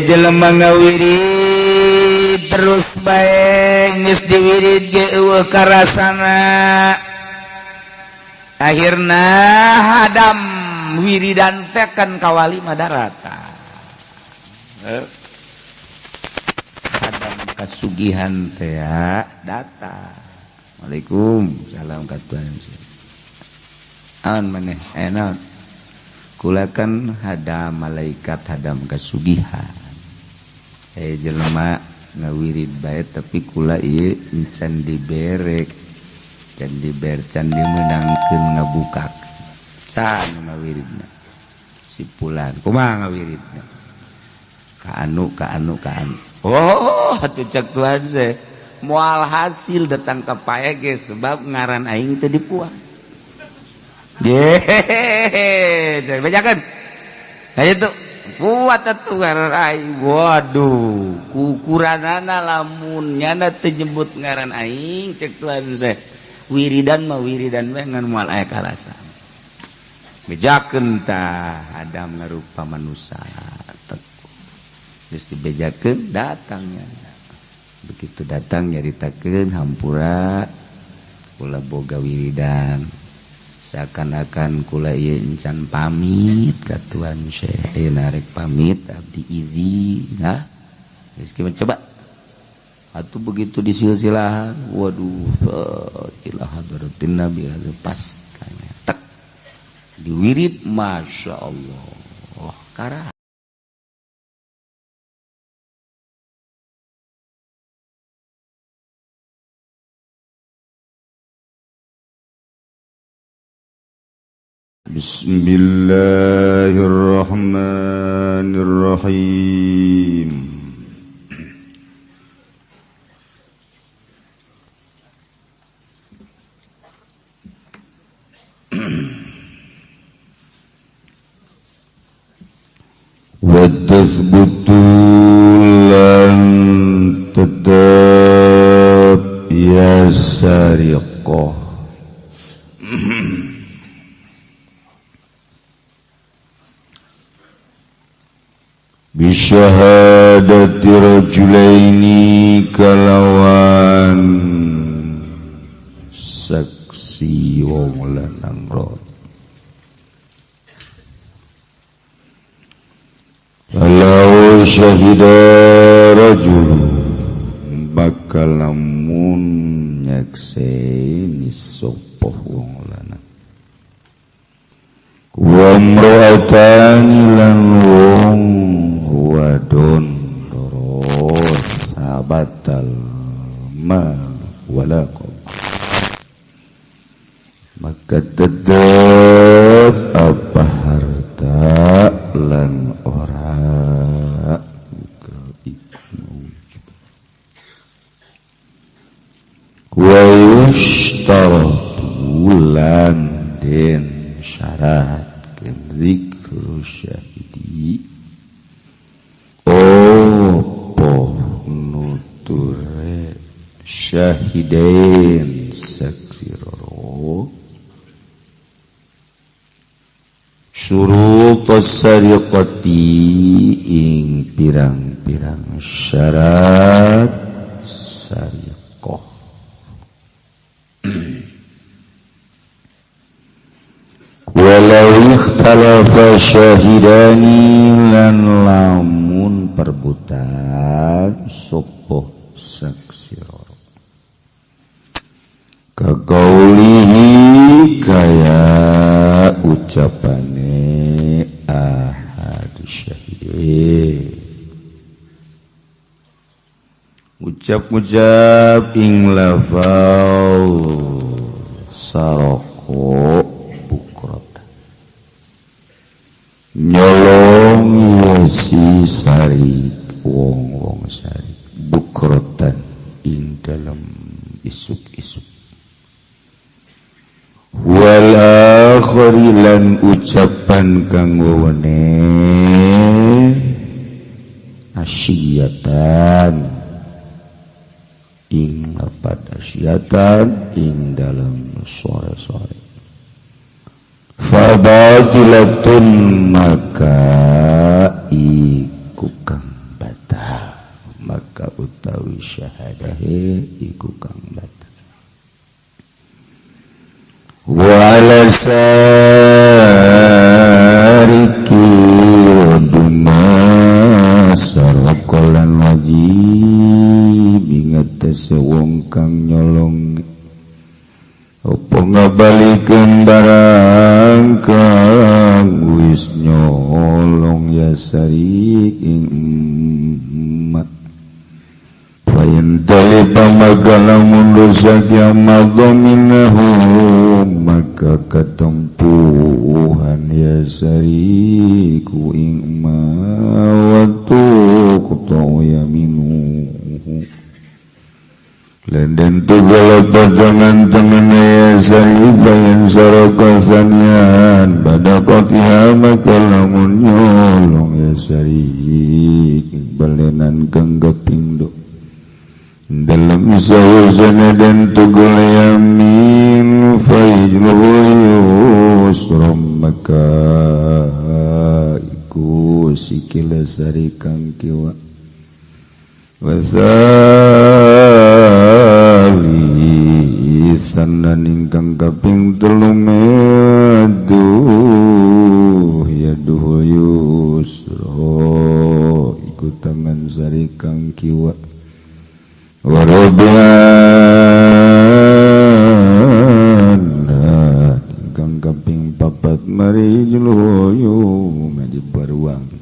Jelema ngawirid terus bae, geus diwirid ge eueuh karasana. Akhirna hadam wiridan teh kan kawali madarata. Hadam kasugihan teh datang. Waalaikum salam ka Tuhan. An maneh enak kula kan hadam malaikat hadam kasugihan. Jelema ngawirid bae, tapi kula ieu encan diberek dan diber, can dimenangkeun ngabukak. Saha nu ngawiridna? Si pulan. Kumaha ngawiridna? Ka anu, ka anu, ka anu. Oh, atuh cek Tuhan teh moal hasil datang ka pae ge, sebab ngaran aing teu dipuang. Ye, bejakeun. Nah itu kuat atuh ngaran aing. Waduh, kukuranana lamun nyana teu nyebut ngaran aing, cek Tuhan teh. Wiridan mah wiridan we, ngan moal aya karasa. Bejakeun tah Adam ngarupa manusia. Geus dibejakeun datangnya. Begitu datang nyaritakeun, "Hampura, kula boga wiridan, seakan-akan kula ieu encan pamit ka Tuan Syekh, ayeuna rek pamit, abdi izin." Nah, geus coba atuh begitu disilsilahan, waduh, ila hadratin Nabi, pas tanya tek diwirid, masya Allah karah. Bismillahirrahmanirrahim. Wa tathbutu lan tetep ya sariqah bisyahadati rajulaini kalawan saksi wong lanang rot. Walau syahida rajul bakal lamun nyakseni sapa wong lanang wa imra'atani lan wong wadon loro sabatal ma wala maka tetep apa harta lan ora wa yushtaratu lan den syarat dzikru syahidi opo nuture syahidain saksi loro syurut as-sariqati ing pirang-pirang syarat sariqah. Walau ikhtalafa syahidani lan lamun perbutan sopo saksi loro kaqaulihi kaya ucapane ahad syahid ucap-ucap ing lafal saroko bukrota nyolong ya si sarik wong-wong sarik bukrotan ing dalam isuk-isuk wal akhari lan ucapan kang wewene asyiyatan ing lapat asyiyatan ing dalam sore-sore fabatilatun maka iku iku kang batal maka utawi syahadahe iku kang batal wa ala sariki duma sarqalan wajib ingat wong kang nyolong opo ngabalikeun barang kang wis nyolong ya sarik ing emak fain taliba maka lamun rusak ya madhaminahu maka ketempuhan ya sariku ing emak wa tuqta yaminu Lenden tugala pajangan tengene ya saribayan saraka sanian pada kotiha maka lamun nyolong ya sarik balenan kang kapindho dalam sahusana dan tugul yamin faijluhu yusra maka iku sikile sari kang kiwa wasalisan lan ingkang kaping telu medu yaduhu yusra iku tangan sari kang kiwa warobian ingkang kaping papat marijluhu yuma dibaruang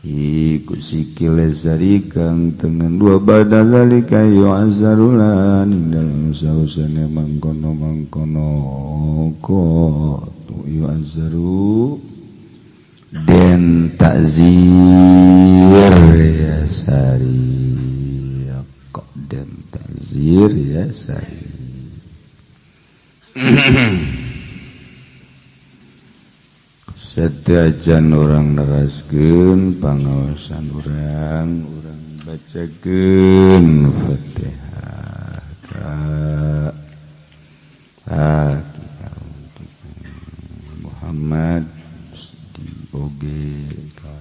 iku sikile sari kang tengen dua bada zalika yu'azzarulan dalam sausane mangkono-mangkono ko yu'azzaru den takzir ya sari kok den takzir ya sari. Setiajan orang neraskeun pangaosan urang bacakeun Fatihah ka untuk Muhammad oge ka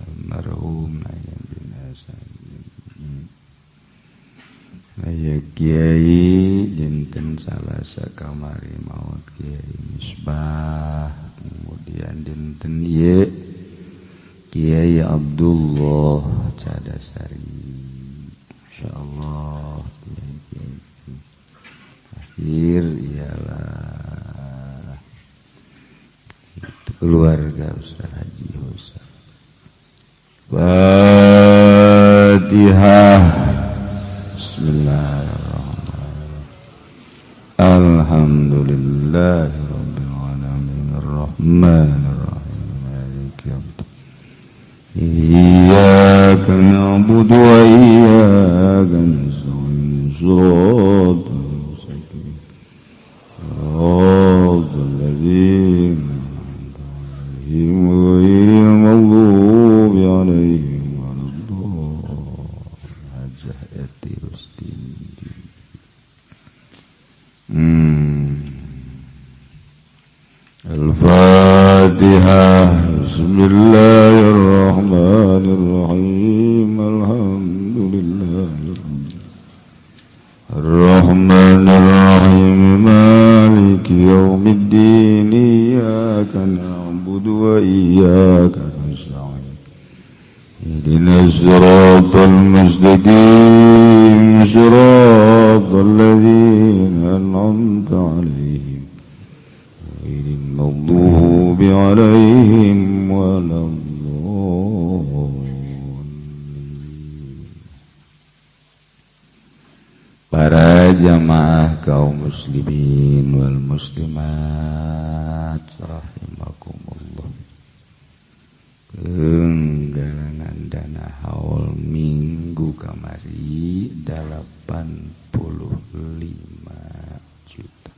almarhum aya binasa aya kiai dinten Salasa kamari maut Kiai Misbah kemudian dinten ieu Kiai Abdullah Cadasari insyaallah kiai akhir ialah itu keluarga Ustaz Haji Husain. Fatihah. Bismillahirrahmanirrahim. Alhamdulillahirabbil alamin arrahmanirrahim maliki yaumiddin iyyaka na'budu wa iyyaka nasta'in shiratal mustaqim shiratal ladzina an'amta 'alaihim ghairil maghdubi 'alaihim waladdallin. Al-Fatihah. Bismillahirrahmanirrahim. Alhamdulillahirabbil Arrahmanirrahim. Maliki yaumiddin. Iyyaka na'budu wa iyyaka nasta'in. Ihdinas siratal mustaqim. Siratal ladzina an'amta 'alaihim ghairil maghdubi 'alaihim waladdallin. Para jamaah kaum muslimin wal muslimat rahimakumullah. Penggalangan dana haul minggu kamari 85 juta.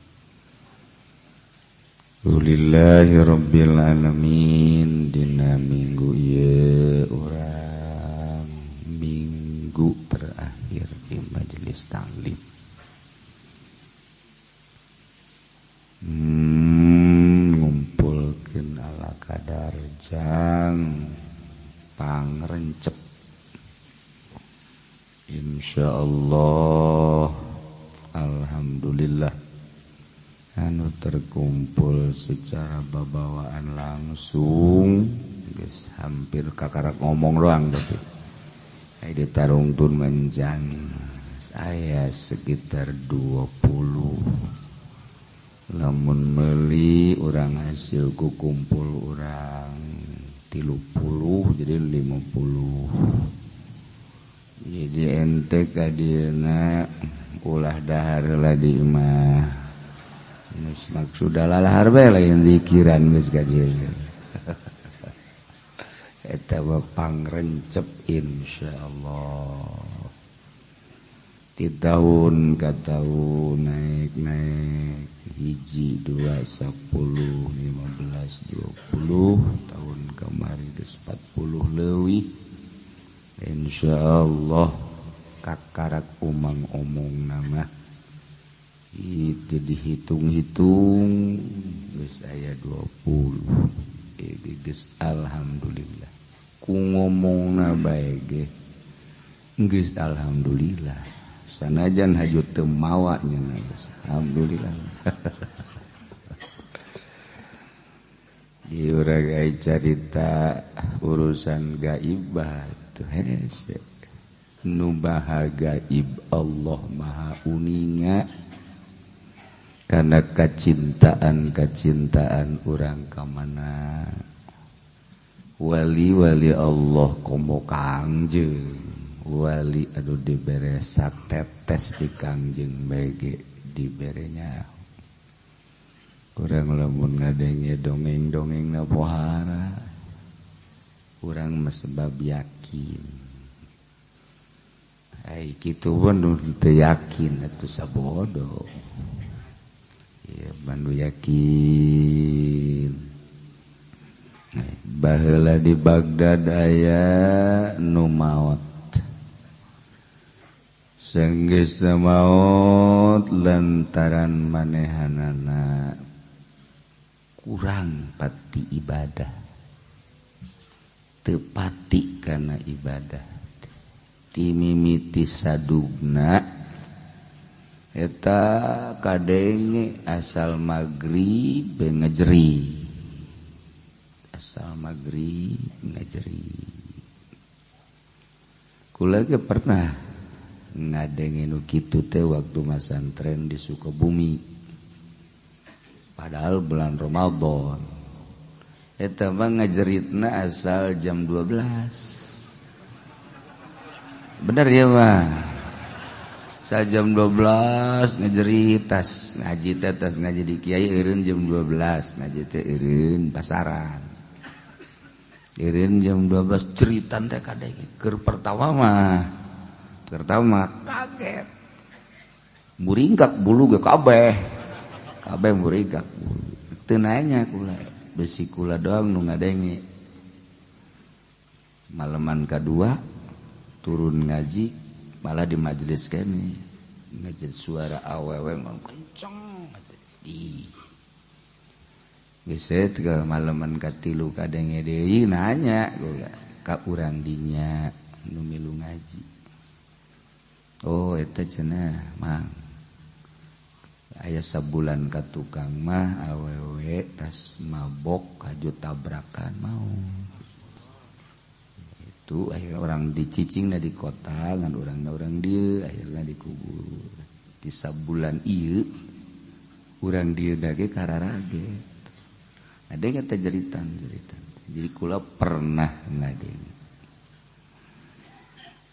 Alhamdulillahi rabbil alamin. Dina minggu ieu urang minggu terakhir di majelis taklim. Ngumpulkeun ala kadar Sarjang pangrencep insyaallah alhamdulillah anu terkumpul secara babawaan langsung geus hampir kakarak ngomong doang tapi aya di tarungtun menjang saya sekitar 20 lamun meuli urang hasil ku kumpul urang 30 jadi 50 jadi ente kadieuna ulah dahar lah di imah geus maksud lalahar bae lain zikiran geus ka dieu eta mah pangrencep insyaallah di tahun ka tahun naik-naik hiji 2 10 15 20 tahun kamari geus 40 leuwih insyaallah kakarak umang-omong nama itu dihitung-hitung geus aya 20 geus alhamdulillah ku ngomongna bae ge geus alhamdulillah sanajan haju teu mawa nya geus alhamdulillah. Di urang ai carita urusan gaibah tuh hese nu maha gaib Allah maha uninga karena kacintaan-kacintaan urang ka mana wali-wali Allah komo Kangjeng wali aduh dibere satetes di Kangjeng bege diberenya kurang lamun ngadenge dongeng-dongeng na pohara urang mah sebab yakin ai kitu pun teu yakin atuh sabodo ieu bandu yakin. Baheula di Baghdad aya nu maot senggeus maot lantaran manehanana kurang pati ibadah teu pati kana ibadah ti mimiti sadugna eta kadenge asal magrib ngejeri asal magrib ngejeri kula ge pernah ngadenge nu kitu teh waktu masantren di Sukabumi padahal bulan Ramadan eta mah ngajeritna asal jam 12 bener ya mah asal jam 12 ngajerit tas ngaji teh tas ngaji di kiai eureun jam 12 ngaji teh eureun pasaran eureun jam 12 ceritan teh kadenge keur pertama mah pertama kaget muringkak bulu ge kabeh kabeh muringkak bulu teu nanya kula besi kula doang nu ngadenge malaman kadua turun ngaji malah di majelis kene ngaji suara awewe ngomong kenceng di geus ke malaman katilu kadenge deui nanya kula ka urang dinya nu milu ngaji. Oh eta cenah mang aya sabulan ka tukang mah awewe tas mabok haju tabrakan mau itu akhirnya orang dicicingna di kota ngan urangna urang dieu akhirna dikubur di sabulan ieu urang dieu ge kararage ada kata jeritan-jeritan jadi kula pernah ngadenge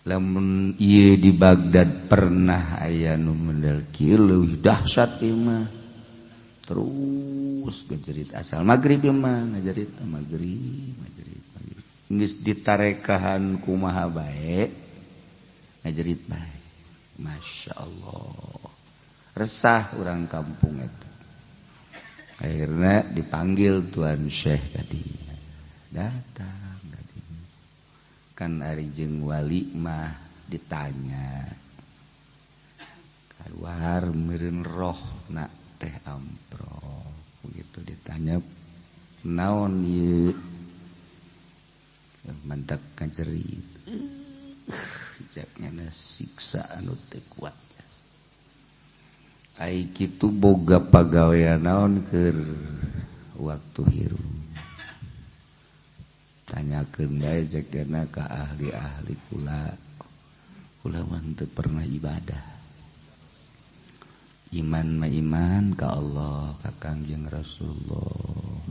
lamun ieu di Baghdad pernah aya nu mendel kieu leuwih dahsyat ieu mah terus ngajerit asal magrib ieu mah ngajerit magrib ngajerit magrib geus ditarekahan kumaha bae ngajerit bae masyaallah resah urang kampung eta akhirna dipanggil Tuan Syekh tadi datang kan ari jeung wali mah ditanya keluar meureun roh na teh amprok begitu ditanya naon ieu ngajerit. Ceknya siksa anu teu kuat. Ai kitu boga pagawean naon keur waktu hirup. Tanyakeun bae cekna ka ahli-ahli kula. Kula mah teu pernah ibadah. Iman mah iman ka Allah, ka Kangjeng Rasulullah.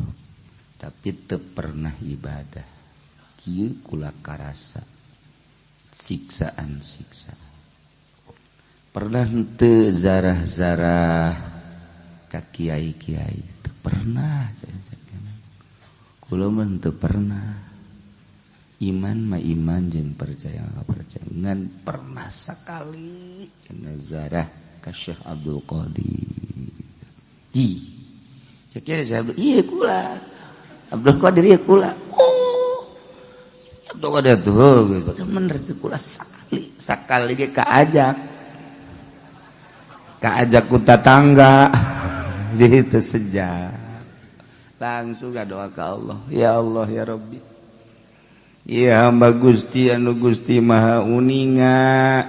Tapi teu pernah ibadah. Kieu kula karasa siksaan-siksaan. Pernah henteu zarah-zarah ka kiai-kiai, teu pernah. Kula mah teu pernah. Iman mah iman jeung percaya ka percaya, ngan pernah sakali cenah zarah ka Syekh Abdul Qadir. Ji. Cek kieu Syekh ieu kula. Abdul Qadir ieu kula. Oh. Abdul Qadir tuh gitu. Bener teu kula sakali, sakali ge kaajak. Kaajak ku tatangga. Jadi itu sejak langsung doa ke Allah, ya Allah ya Rabbi. Ya hamba Gusti anu Gusti Maha uninga.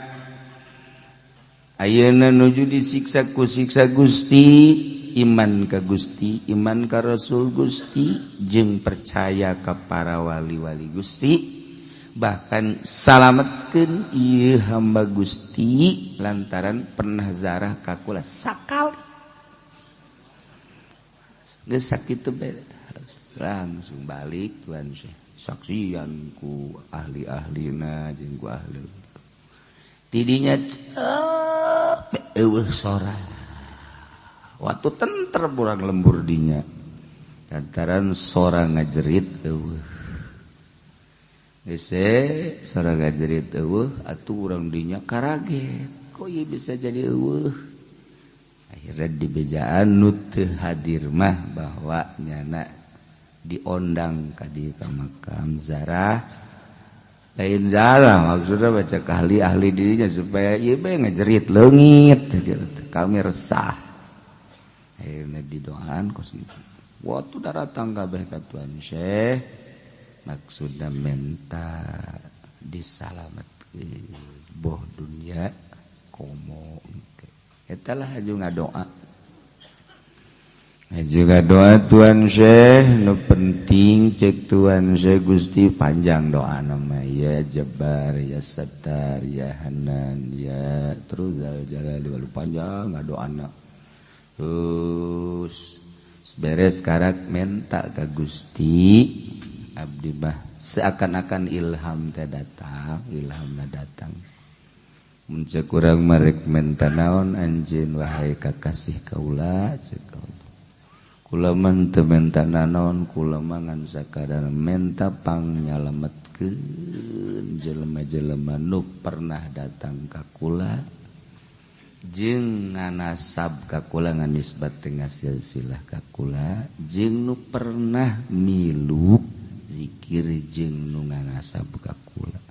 Ayeuna nuju disiksa ku siksa Gusti, iman ka Gusti, iman ka Rasul Gusti, jeung percaya ka para wali-wali Gusti, bahkan salametkeun ieu hamba Gusti lantaran pernah zarah ka kula sakali. Geus sakitu bae langsung balik tuan Syekh. Saksian ku ahli-ahlina jeung ku ahli tidinya cep eueuh sora waktu tenter urang lembur dinya lantaran sora ngajerit eueuh geus sora ngajerit eueuh atuh urang dinya karaget kok ieu bisa jadi eueuh. Akhirnya dibejaan nu teu hadir mah bahwa nyana diondang ka dieu ka makam zarah lain zarah maksudnya baca ke ahli-ahli dirinya supaya ieu bae ngajerit leungit gitu. Kami resah akhirnya didoaan kos gitu waktu daratang kabeh ka Tuan Syekh maksudna menta disalametkeun boh dunia komo eta lah haju ngadoa. Juga doa Tuan Syekh nu penting cek Tuan Syekh Gusti panjang doa nama ya Jabbar ya Sattar ya Hanan ya terus jalal wal panjang ngadoana terus beres karak menta ka Gusti abdi mah seakan-akan ilham teh datang, ilhamna datang mun cek urang marek menta naon anjeun wahai kakasih kaula cek kula mah teu menta nanaon, kula mah ngan sakadar menta pangnyalametkeun jelema-jelema nu pernah datang ka kula jeung nganasab ka kula nganisbat teh ngasilsilah ka kula jeung nu pernah milu zikir jeung nu nganasab ka kula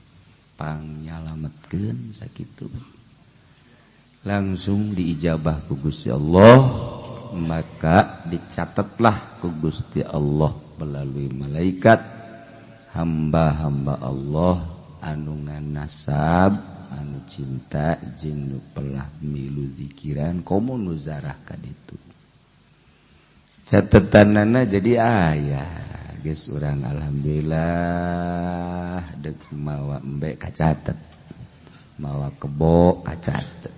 pangnyalametkeun sakitu langsung diijabah ku Gusti Allah. Maka dicatatlah ku Gusti Allah melalui malaikat hamba-hamba Allah anu nganasab anu cinta jeung nu pelah milu zikiran komo nu zarah ka ditu catetanana jadi aya geus urang alhamdulillah deuk mawa embe kacatet mawa kebo kacatet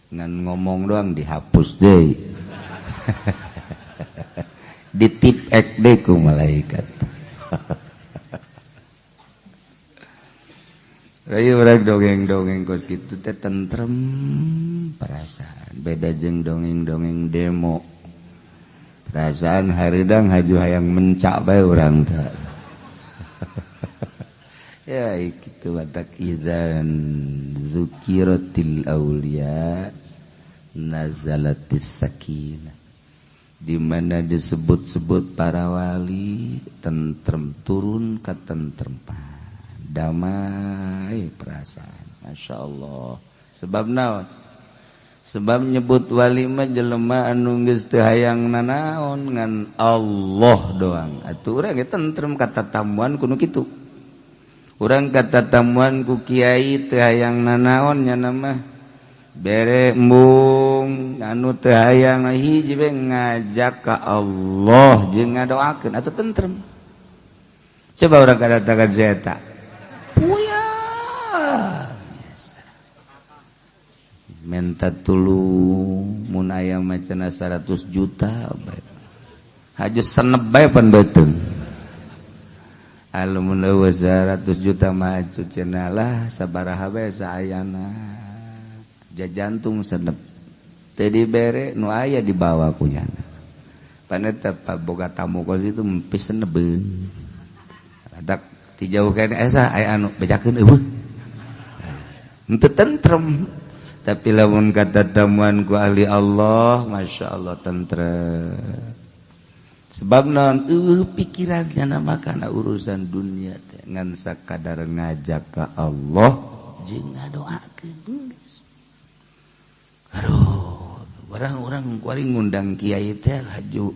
ngan ngomong doang dihapus deui ditip ek deh ku malaikat. Rayu urang dongeng-dongeng kos kitu teh tentrem perasaan. Beda jeung dongeng-dongeng demo. Perasaan hareudang haju hayang mencak bae urang teh. Ya kitu batak idzan zukiratil auliya nazalatis sakinah. Di mana disebut-sebut para wali tentrem turun ke tentrempan damai perasaan. Masya Allah. Sebab naon? Sebab nyebut wali mah jelema anu geus teu hayang nanaon ngan Allah doang. Atuh urang ge tentrem kata tamuan kudu kitu. Urang katatamuan ku kiai teu hayang nanaon nya mah bere embung anu teu hayang hiji we ngajak ka Allah jeung ngadoakeun atuh tentrem. Coba urang kadatangan si eta. Puyah. Menta tulung mun aya mah cenah 100 juta bae. Haju senep bae pan beuteung. Alumun eueuh 100 juta mah cenah lah sabaraha bae saayana. Jajantung senep. Teu dibere nu aya dibawa ku nyana. Pan eta boga tamu kos itu pis senebeun. Adak ti jauh keneh esa aya anu bejakeun eueuh. Henteu tentrem. Tapi lamun kata tamuan ku ahli Allah, masya Allah tentrem. Sebab non pikirannya nama kana urusan dunia teh ngan sakadar ngajak ka Allah jeung ngadoakeun geus. Aduh, orang-orang kuari ngundang kiai teh haju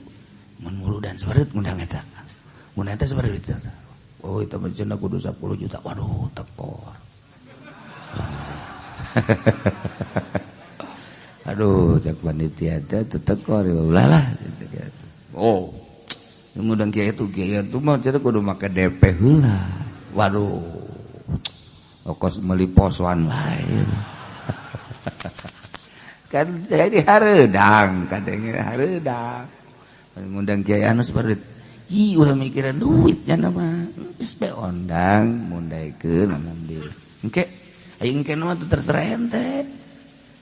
mun muludan sabareut ngundang eta. Mun eta sabareut eta. Oh, itu mah cenah kudu 10 juta. Waduh, tekor. Aduh, cak panitia teh tekor ulah lah. Oh, ngundang kiai itu mah cenah kudu make DP heula. Waduh. Okos meuli posoan wae. Kan jadi hareudang, kadenge hareudang. Ngundang kiai anu sabareut. Ih, ulah mikiran duit nya mah. Geus bae ondang mundaikeun alhamdulillah. Engke aing engke mah teu terserah ente.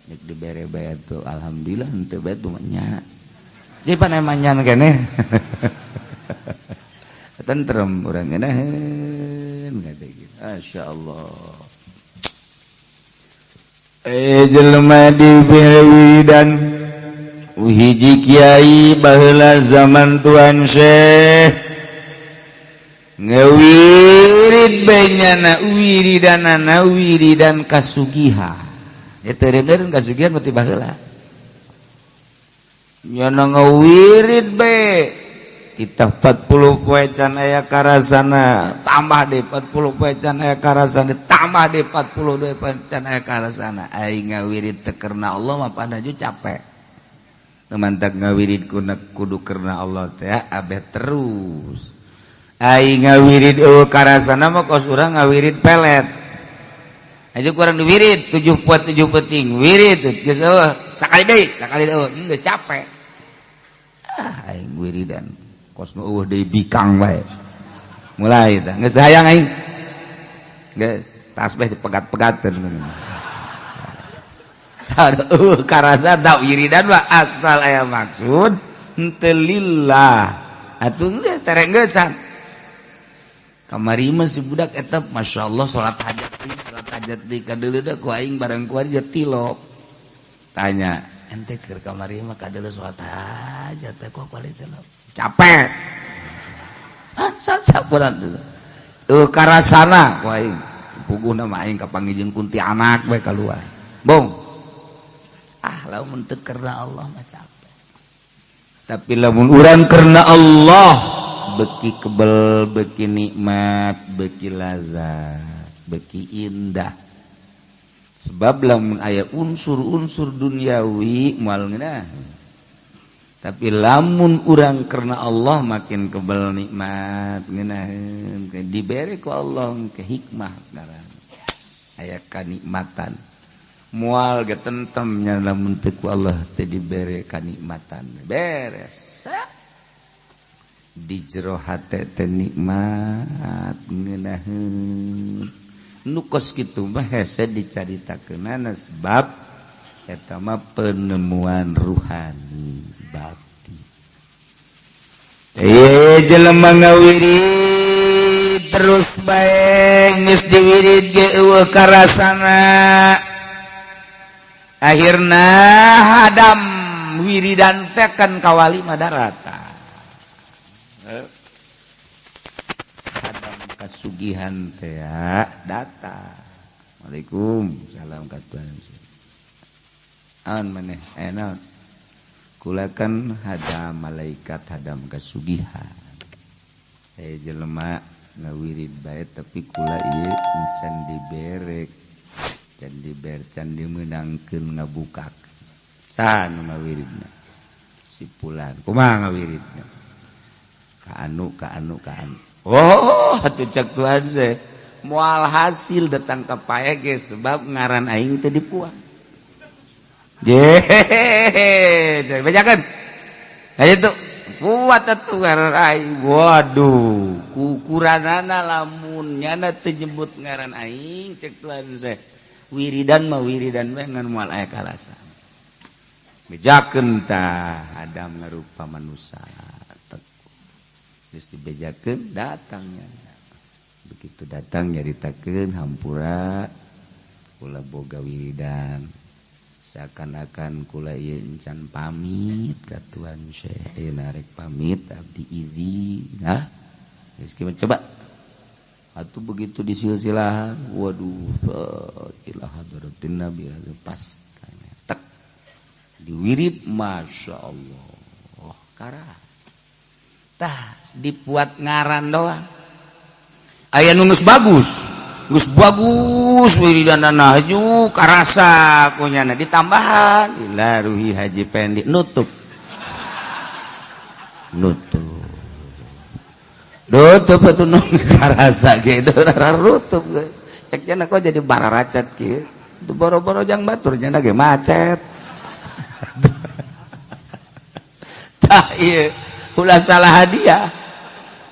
Nek dibere bae tuh alhamdulillah henteu bae tuh nya. Jadi pan emanyan keneh. Tentrem urang ngeunaheun kade gitu. Masyaallah. Jelema dibere wiridan hiji kiai baheula zaman Tuan Syekh ngewirid benyana wiridanana wiridan kasugihan. Eta reuneureun kasugihan mah ti baheula. Nyana ngawirid be kita 40 poe can aya karasana, tambah deui 40 poe can aya karasana, tambah deui 42 poe can aya karasana. Aing ngawirid teu karena Allah mah pandaju capek. Mantak ngawirid kudu karena Allah teh abeh terus. Aing ngawirid eueuh karasana mah kos urang ngawirid pelet. Aja kurang diwirid 7 poe 7 peuting wirid geus eueuh sakali deui sakali eueuh geus capek. Ah aing wiridan kos nu eueuh deui bikang bae. Mulai tah geus hayang aing. Geus tasbih dipegat-pegateun. Aduh karasa tak wiridan mah asal aya maksud henteu lillah. Atuh geus tereng geusan. Kamari mah si budak eta masyaallah salat hajat deui kadeuleuh ku aing bareng ku aja tilok. Tanya, ente keur kamari mah kadeuleuh salat hajat teh kok kuari tilok. Capek. Ah, sapuran tuh. Karasana ku aing. Puguhna mah aing kapanggih jeung kuntianak bae kaluar. Bong. Ah, lamun teu karena Allah mah capek. Tapi lamun urang karena Allah beki kebel, beki nikmat, beki lazat, beki indah. Sebab lamun aya unsur-unsur duniawi moal ngeunah. Tapi lamun urang karena Allah makin kebel nikmat ngeunaheun, dibere ku Allah ke hikmah ngaran. Aya kanikmatan. Mual ge tentemnya lamun teu ku Allah teu dibere kanikmatan. Beres. Di jero hate teh nikmat ngeunaheun. Nu kos kitu mah hese dicaritakeunana sebab eta mah penemuan ruhani batin. Jelema ngawirid terus bae geus diwirid ge eueuh karasana. Akhirna hadam wiridan teh kan kawali madarata. Hadam kasugihan teh datang. Waalaikum salam katuan. Aon maneh aya naon? Kula kan hadam malaikat hadam kasugihan. Jelema Ngawirid bae tapi kula ieu encan dibere can dibere can dimeunangkeun ngabukakeun saha nu ngawiridna si pulan kumaha ngawiridna ka anu ka anu ka anu. Oh atuh cek Tuhan teh moal hasil datang ka pae ge sebab ngaran aing teu dipuang. Je, bejakeun. Aya tuh kuat atuh ngaran aing. Waduh, kukuranana lamun nyana teu nyebut ngaran aing cek Tuhan teh. Wiridan mah wiridan we ngan moal aya karasa. Bejakeun tah Adam ngarupa manusia. Geus dibejakeun datangnya. Begitu datang nyaritakeun hampura kula boga wiridan. Seakan-akan kula ieu encan pamit ka Tuan Syekh, ayeuna rek pamit abdi izin. Nah, geus coba. Atuh begitu disilsilahan, waduh, ila hadratin Nabi pas tek diwirid, masya Allah, karas. Tah dibuat ngaran doang. Aya nu geus bagus, geus bagus wiridanana haju karasa kunyana ditambahan ila ruhi Haji Pendi nutup. Nutup. Nutup atuh nu geus karasa ge rutup. Cek cenah kok jadi bararacat kieu. Boro-boro jang batur cenah ge macet. Tah ieu ulah salah hadiah.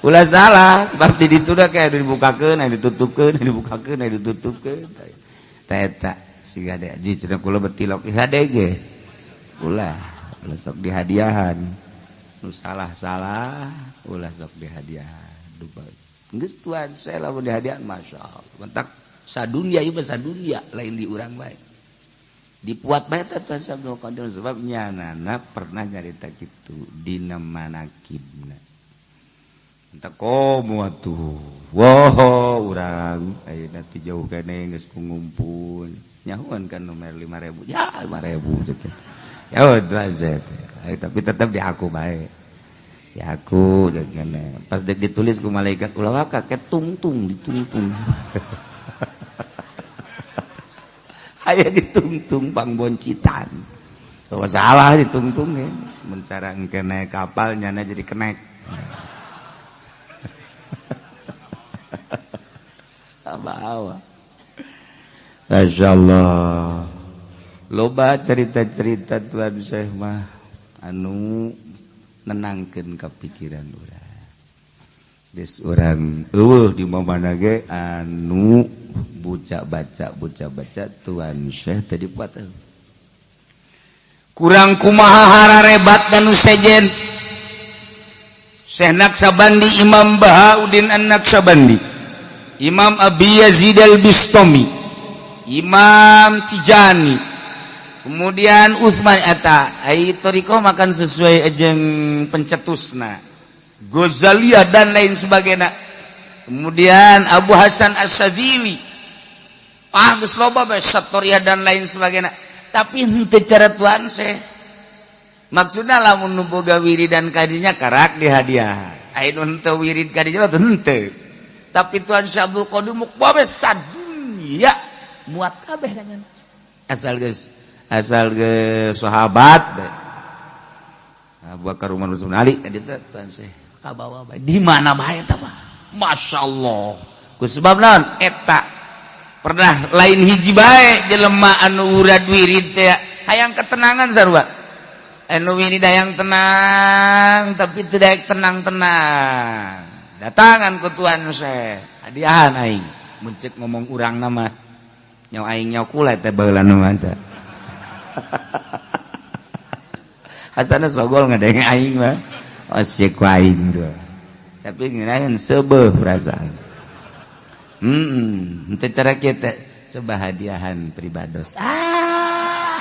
Ulah salah sebab di ditu da kayak dibukakeun, aya ditutupkeun, aya dibukakeun, aya ditutupkeun. Tah eta siga de ji cenah kula betilok hade ge. Ulah, ulah sok dihadiahan. Nu salah-salah ulah sok dihadiahan. Dupa. Geus Tuhan saya lamun dihadiahan masyaallah. Mentak sadunya ieu mah sadunya lain di urang bae. Dipuat bae teh Tuhan Abdul Qadir sebab nyanana pernah nyarita kitu dina manakibna. Entah komo atuh. Wow, urang ayeuna ti jauh keneh geus ngumpul. Nyahuan kan nomor 5000. Ya 5000 cek. Ya udah teh. Tapi tetep di aku bae. Ya aku jangan. Pas dek ditulis ku malaikat ulah waka ketungtung ditungtung. Aya ditungtung pangboncitan. Teu salah ditungtung ge. Mun cara engke naik kapal nyana jadi kenek. Bawa. Masya Allah. Loba cerita-cerita Tuhan Syekh mah anu nenangkeun kapikiran urang. Geus urang eueuh di mana ge anu buca baca Tuhan Syekh tadi buat kurang kumaha hararebat dan sejen Syekh Naqsabandi Imam Bahauddin An-Naqsabandi Imam Abi Yazid Al-Bistami Imam Tijani kemudian Utsman eta ai thariqah makan sesuai jeung pencetusna Ghazaliyah dan lain sebagainya. Kemudian Abu Hasan Asy-Syadzili ah geus loba bae Satoriyah dan lain sebagainya. Tapi henteu cara Tuhan Syekh. Maksudna lamun nu boga wiridan kadinya karak di hadiah. Ai nu henteu wirid kadinya mah henteu. Tapi Tuhan Syekh Abdul Qadir muk bae sadunya muat kabeh kan. Asal geus sahabat bae. Abu Bakar Umar Utsman Ali tadi teh Tuhan Syekh kabawa bae. Di mana bae eta mah? Masyaallah. Ku sebab naon eta pernah lain hiji bae jelema anu urad wirid teh hayang ketenangan sarua. Anu wirid hayang tenang tapi teu daek tenang-tenang. Datangan ku Tuhan Syekh, hadiahan aing. Mun ceuk ngomong urang nama nyawa aing nyawa kula teh baheula mah teh. Hasana sogol ngadenge aing mah. Osieuk ku aing tuh. Tapi ngeunaheun seubeuh perasaan. Henteu cara kieu teh coba hadiahan pribados. Ah,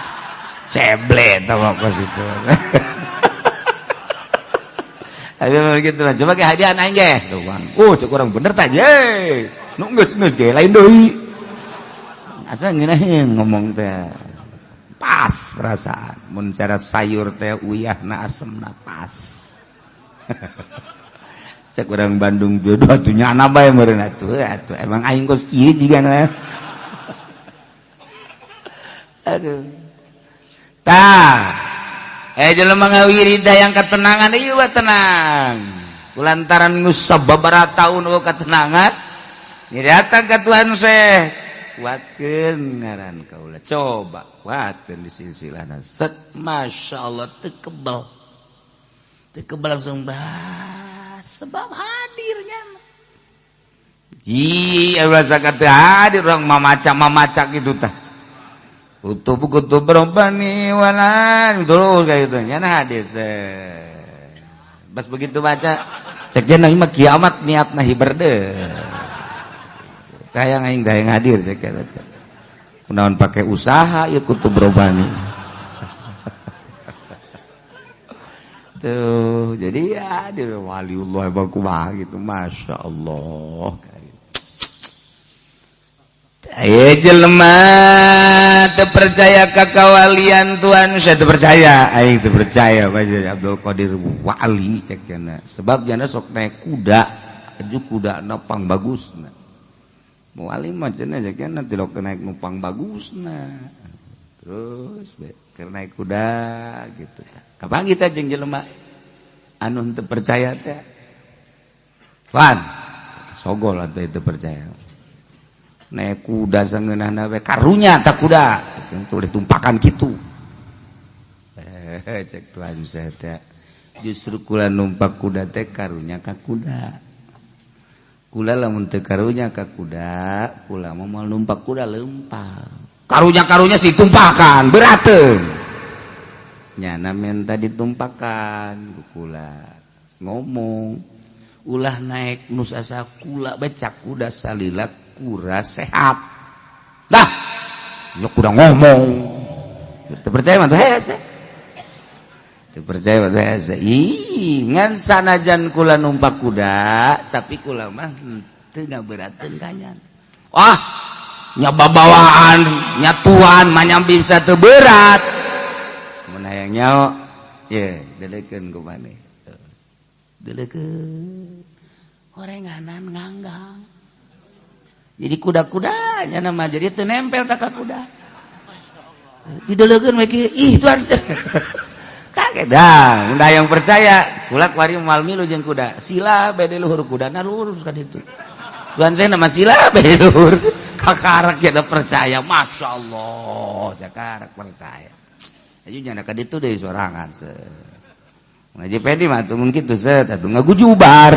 seble tah kos itu. Ayo gitu lah, coba ke hadiahan aing ge. Tuh bang. Oh, cek urang bener tah ye. Nu geus geus ge lain deui. Asa ngeunaheun ngomong teh. Pas perasaan. Mun cara sayur teh uyahna asemna pas. Cek urang Bandung jodoh atuh nyana bae meureun atuh atuh emang aing kos kieu jigana. Aduh. Tah. Jelema ngawirid yang ketenangan ieu tenang. Kulantaran geus sababaraha taun eueuh ketenangan, ni datang ka Tuhan Syekh. Kuatkeun ngaran kaula. Coba kuatkeun di silsilahna. Set masyaallah teu kebal. Teu kebal langsung bah sebab hadirnya. Ji ulah sakat hadir urang mamaca-mamaca kitu tah. Kutub-kutub robbani walan terus kayak gitu nyana hadir. Bas begitu baca cek nya mah kiamat niatna hiber deh. Kayak aing da hadir cek eta. Kunaon pake usaha ieu kutub robbani. Tuh, jadi ya dia waliullah kumaha gitu, Masya Allah. Ayo jelema teu percaya ka kawalian Tuhan, saya teu percaya, aing teu percaya bae Abdul Qadir wali cek cenah. Sebab jana sok naik kuda, aju kudana pang bagusna. Wali mah cenah cek cenah tilok naik numpang bagusna. Terus be keur naik kuda gitu. Kapan kita jeung jelema anu teu percaya teh? Wan, sogol atuh teu percaya. Naik kuda sangeunahna we karunya tak kuda teu ditumpakan kitu. Cek Tuhan saya teh justru kula numpak kuda teh karunya ka kuda. Kula lamun teu karunya ka kuda, kula mah moal numpak kuda leumpang. Karunya-karunya si tumpakan berateun. Nyana menta ditumpakan ku kula ngomong ulah naik nus asa kula becak kuda salila kura sehat. Dah, nya kuda ngomong. Teu percaya mah teh hese. Teu percaya mah teh hese. Ih, ngan sanajan kula numpak kuda, tapi kula mah teu ngaberateun kanyan. Wah, nya babawaan, nya tuan mah nya bisa teu berat. Mun hayang nyaho, ye, delekeun ku maneh. Delekeun. Horenganan nganggang. Jadi kuda-kudanya nama jadi teu nempel ka kuda. Didelekeun we kieu, ih tuan. Kaget dah, mun hayang percaya, kula kuari moal milu jeung kuda. Sila bae di luhur kudana lurus ka ditu. Tuan saya nama sila bae di luhur. Kakarak ya percaya, Masya Allah, kakarak percaya. Ayo nyana ka ditu deui sorangan. Ngaji pedi mah atuh mun kitu set atuh ngagujubar.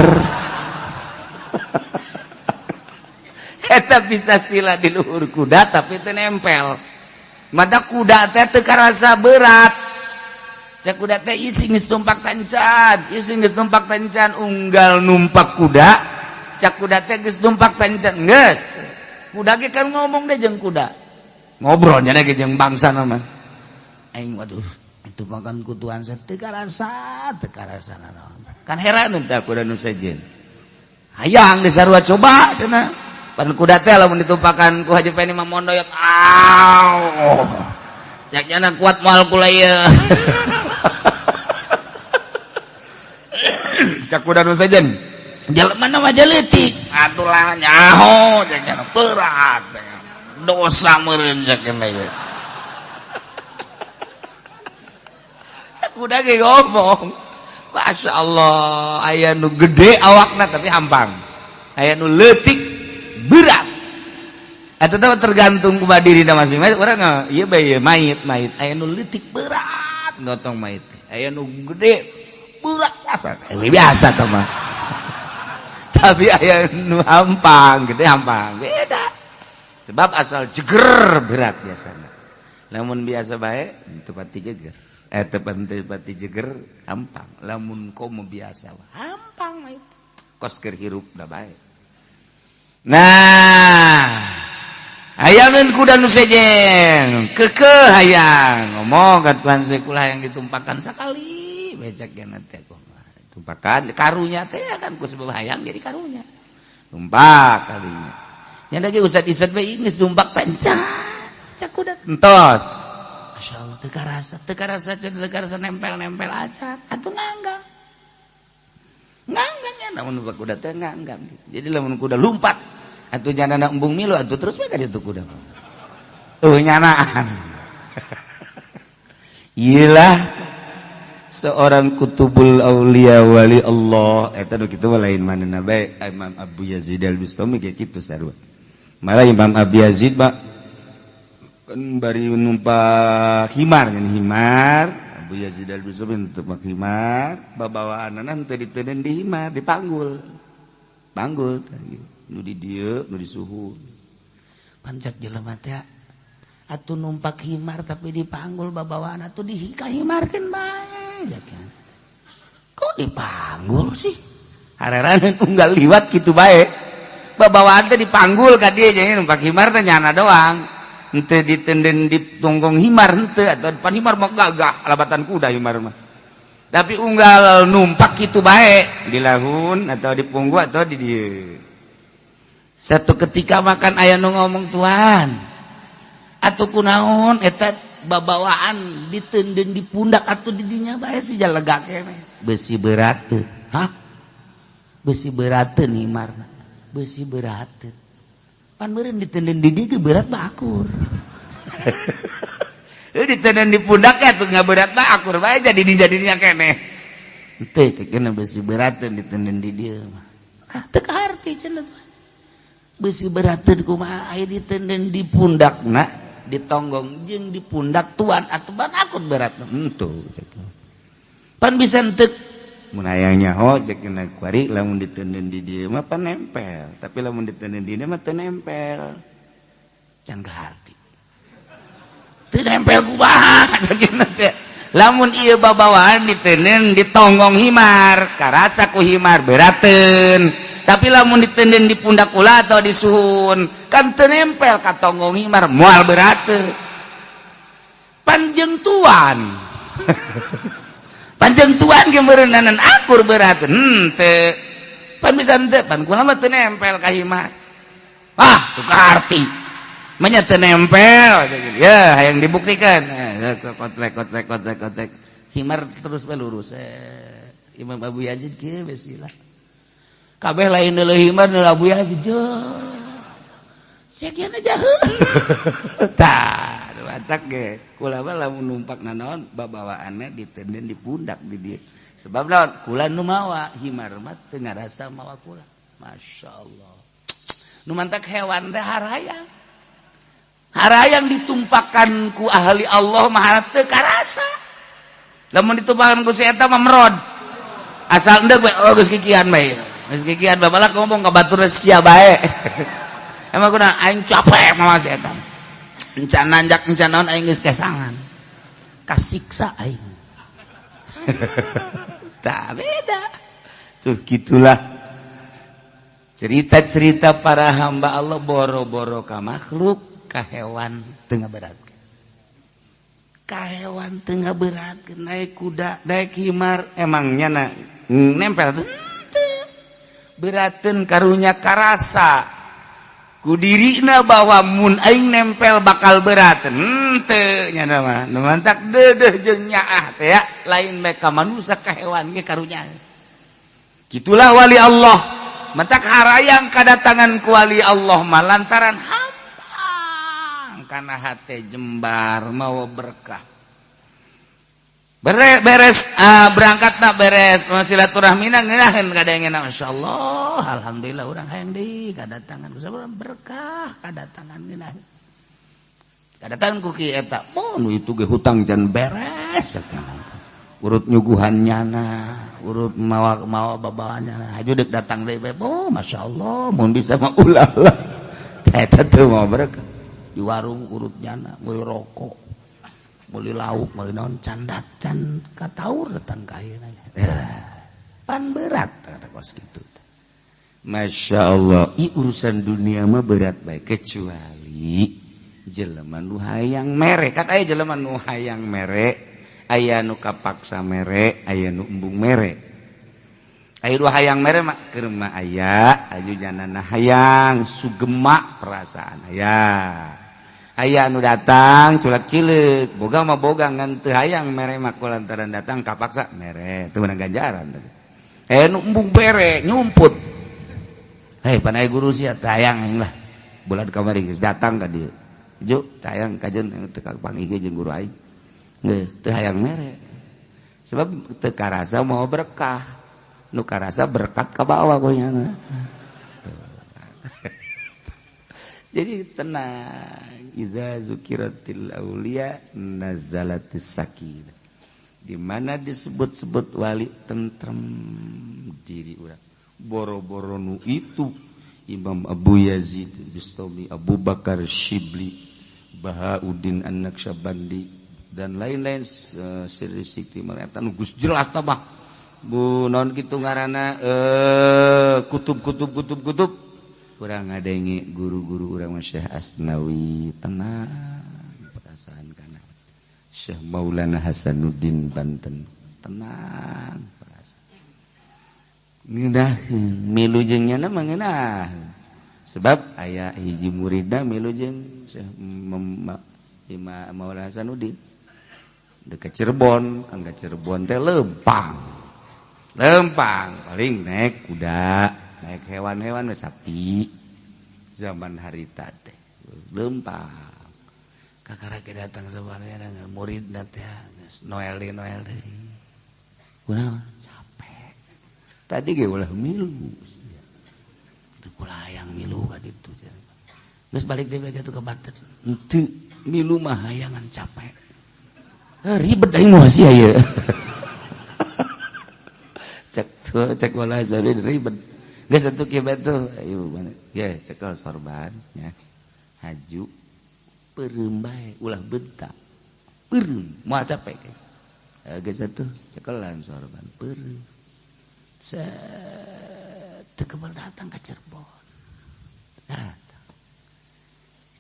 Eta bisa sila di luhur kuda tapi teu nempel. Mata kuda teh teu karasa berat. Cek kuda teh isi geus tumpak tancan, isi geus tumpak tancan unggal numpak kuda, cek kuda teh geus tumpak tancan geus. Kuda ge kan ngomong deh jeung kuda. Ngobrol nya ge jeung bangsa mah. Aing waduh, itu makan ku Tuhan saya teu karasa nanaon. Kan heran teh kuda nu sejen. Hayang disarua coba cenah. Pan kuda teh lamun ditumpakan ku Haji Peni mah mondoyot. Aw. Cek nya kuat moal kula ieu. Cak kuda nu sejen. Jelema mah leutik. Atuh lah nyaho cek nya berat cek. Dosa meureun cek nya ieu. Kuda ge ngomong. Masya Allah, aya nu gede awakna tapi hampang. Aya nu leutik berat. Eta teh tergantung kumaha dirina masing-masing. Urang ieu bae ieu mayit mayit aya nu leutik berat gotong mayit. Aya nu gede berat biasa. Biasa teh mah. Tapi aya nu hampang, gede hampang. Beda. Sebab asal jeger berat biasana. Lamun biasa bae teu pati jeger. Teu pati jeger hampang. Lamun komo biasa hampang mah itu. Kos keur hirup da bae. Nah, hayangeun kuda nu sejen, kekeh hayang ngomong ka Tuhan sekulah yang ditumpakan sakali becek ge teh kumaha. Tumpakan karunya teh kan ku sebab hayang jadi karunya. Tumpak kalinya. Nya da ge usad-isad bae geus tumpak tanca. Cak kuda entos. Masya Allah teu karasa teu karasa nempel-nempel aja atuh nganggang. Nganggang nya Lamun numpak kuda teh enggak gitu. Jadi lamun kuda lumpat atuh nyanana embung milu atuh terus bae ka ditu kuda. Oh nyanaan. Iyalah seorang kutubul aulia wali Allah eta nu kitu mah lain manehna bae. Imam Abu Yazid Al-Bustami ge kitu sarua. Malah Imam Abu Yazid mah kan bari numpak himar ngan himar Abu Yazid Al-Bustami numpak himar babawaanana teu diteuden di himar, dipanggul. Panggul tadi nu di dieu nu di suhu. Pancak jelema teh atuh numpak himar tapi dipanggul babawaan atuh dikahimarkeun bae. Kok dipanggul sih? Hareran unggal liwat kitu bae. Babawaan teh dipanggul ka dieu jadi numpak himar teh nyana doang. Henteu ditenden di tonggong himar henteu atau depan himar mah gagah alabatan kuda himar mah. Tapi unggal numpak kitu bae di lahun atau di punggu atau di dieu. Satu ketika makan aya nu ngomong, "Tuan, atuh kunaon eta babawaan ditenden di pundak atuh di dinya bae sih lega keneh." Besi berat teu. Hah? Besi berat teu himarna. Besi berat teu. Pan meureun ditenden di dieu berat mah akur. Ditenden di pundak atuh nggak berat mah akur bae jadi dijadinya keneh. Henteu cek besi berat teu ditenden di dieu mah. Ah teu kaharti cenah tuh. Besi berat teu kumaha aya ditenden di pundakna ditonggong jeung di pundak tuan atuh ban akur berat. Henteu. Pan bisa henteu mun hayang nyaho cek kuari lamun ditenden di dieu mah pan nempel, tapi lamun ditenden di dieu mah teu nempel. Can kaharti. Teu nempel kumaha teh. Lamun ieu babawaan ditenden ditonggong himar, karasa ku himar berateun. Tapi lamun ditenden di pundak kula atau di suhun, kan teu nempel ka tonggong himar moal berateun. Panjeng tuan. Panjeng tuan ge meureunnanan akur berateun. Henteu. Pan bisa henteu, pan kula mah teu nempel ka himar. Ah, teu kaharti. Manya teu nempel. Ya, hayang dibuktikan. Kotlek kotlek kotlek kotlek. Himar terus bae lurus. Imam Abu Yazid kieu besilah. Kabeh lain deuleu himar deuleu Abu Yazid. Sekian aja. Tah, batak ge. Kula mah lamun numpak nanaon babawaanna ditenden di pundak di dieu. Sebab naon? Kula nu mawa, himar mah teu ngarasa mawa kula. Masya Allah. Nu mantak hewan teh harayang. Harayang ditumpakan ku ahli Allah mah teu karasa. Lamun ditumpakan ku si eta mah merod. Asal endeg we oh geus kikian bae. Geus kikian babalak ngomong ka batur sia bae. Emang kuna aing capek mawa si eta. Encan nanjak encan naon aing geus kesangan. Kasiksa aing. Tak beda. Tuh gitulah cerita-cerita para hamba Allah boro-boro ka makhluk, ka hewan teu ngaberat. Ka hewan teu ngaberat, naik kuda, naik himar emangnya na nempel tuh berateun karunya karasa ku dirina bahwa mun aing nempel bakal berat henteu nya mah nu mantak deudeuh jeung nyaah teh ya lain bae ka manusia ka hewan ge karunya. Gitulah wali Allah. Mantak harayang kadatangan ku wali Allah mah lantaran hampang kana hate jembar mawa berkah. Beres berangkat na beres silaturahmina ngeunaheun kadangena masyaallah alhamdulillah urang hayang deui kadatangan berkah kadatangan ngeunaheun. Kadatangan ku ki eta oh nu itu ge hutang can beres urut nyuguhan nyana urut mawa mawa babawannya haju deuk datang deui bae oh masyaallah mun bisa mah ulah lah eta teu mawa berkah. Di warung urut nyana meuli rokok meuli lauk meuli naon can can kataur datang ka ayeuna pan berat kata kos kitu. Masya Allah, i urusan dunia mah berat bae kecuali jelema nu hayang mere. Kan aya jelema nu hayang mere, aya nu kapaksa mere, aya nu embung mere. Aya nu hayang mere mah keur mah aya, aju janana hayang sugema perasaan aya. Aya nu datang culak cileuk, boga mah boga ngan teu hayang mere mah ku lantaran datang kapaksa mere, teu meunang ganjaran tadi. Nu embung bere nyumput. Hei panai guru sia tayang aing lah. Bulan kamari geus datang ka dieu. Jo tayang kajeun teu kapanggih jeung guru aing. Geus teu hayang mere. Sebab teu karasa mau berkah. Nu karasa berkat ka bawah kunyana. Jadi tenang. Idza zukiratil auliya nazalatis sakinah. Di mana disebut-sebut wali tentrem diri urang. Boro-boro nu itu Imam Abu Yazid Bistami, Abu Bakar Shibli, Bahauddin An-Naqsyabandi dan lain-lain siri sikti eta nu geus jelas tah mah. Bu naon kitu ngaranna kutub-kutub kutub-kutub. Urang ngadenge guru-guru urang Syekh Asnawi tenang perasaan kana. Syekh Maulana Hasanuddin Banten tenang perasaan. Ngeunaheun milu jeung nyana mah ngeunaheun. Sebab aya hiji muridna milu jeung Syekh Maulana Hasanuddin. Dekat Cirebon, kan ka Cirebon teh lempang. Lempang paling naik kuda. Naik hewan-hewan sapi zaman harita teh lempang kakara ge datang sabarnya murid teh Noel deui kunaon capek tadi ge ulah milu teu kula hayang milu ka ditu geus balik deui ka Banten henteu milu mah hayangan capek ribet aing mah sia ieu cek tuh cek wala ribet geus atuh kieu bae tuh ayo mana ge cekel sorban nya haju peureum bae ulah bentak peureum moal capek geus atuh cekelan sorban peureum set teu kebal datang ka Cirebon datang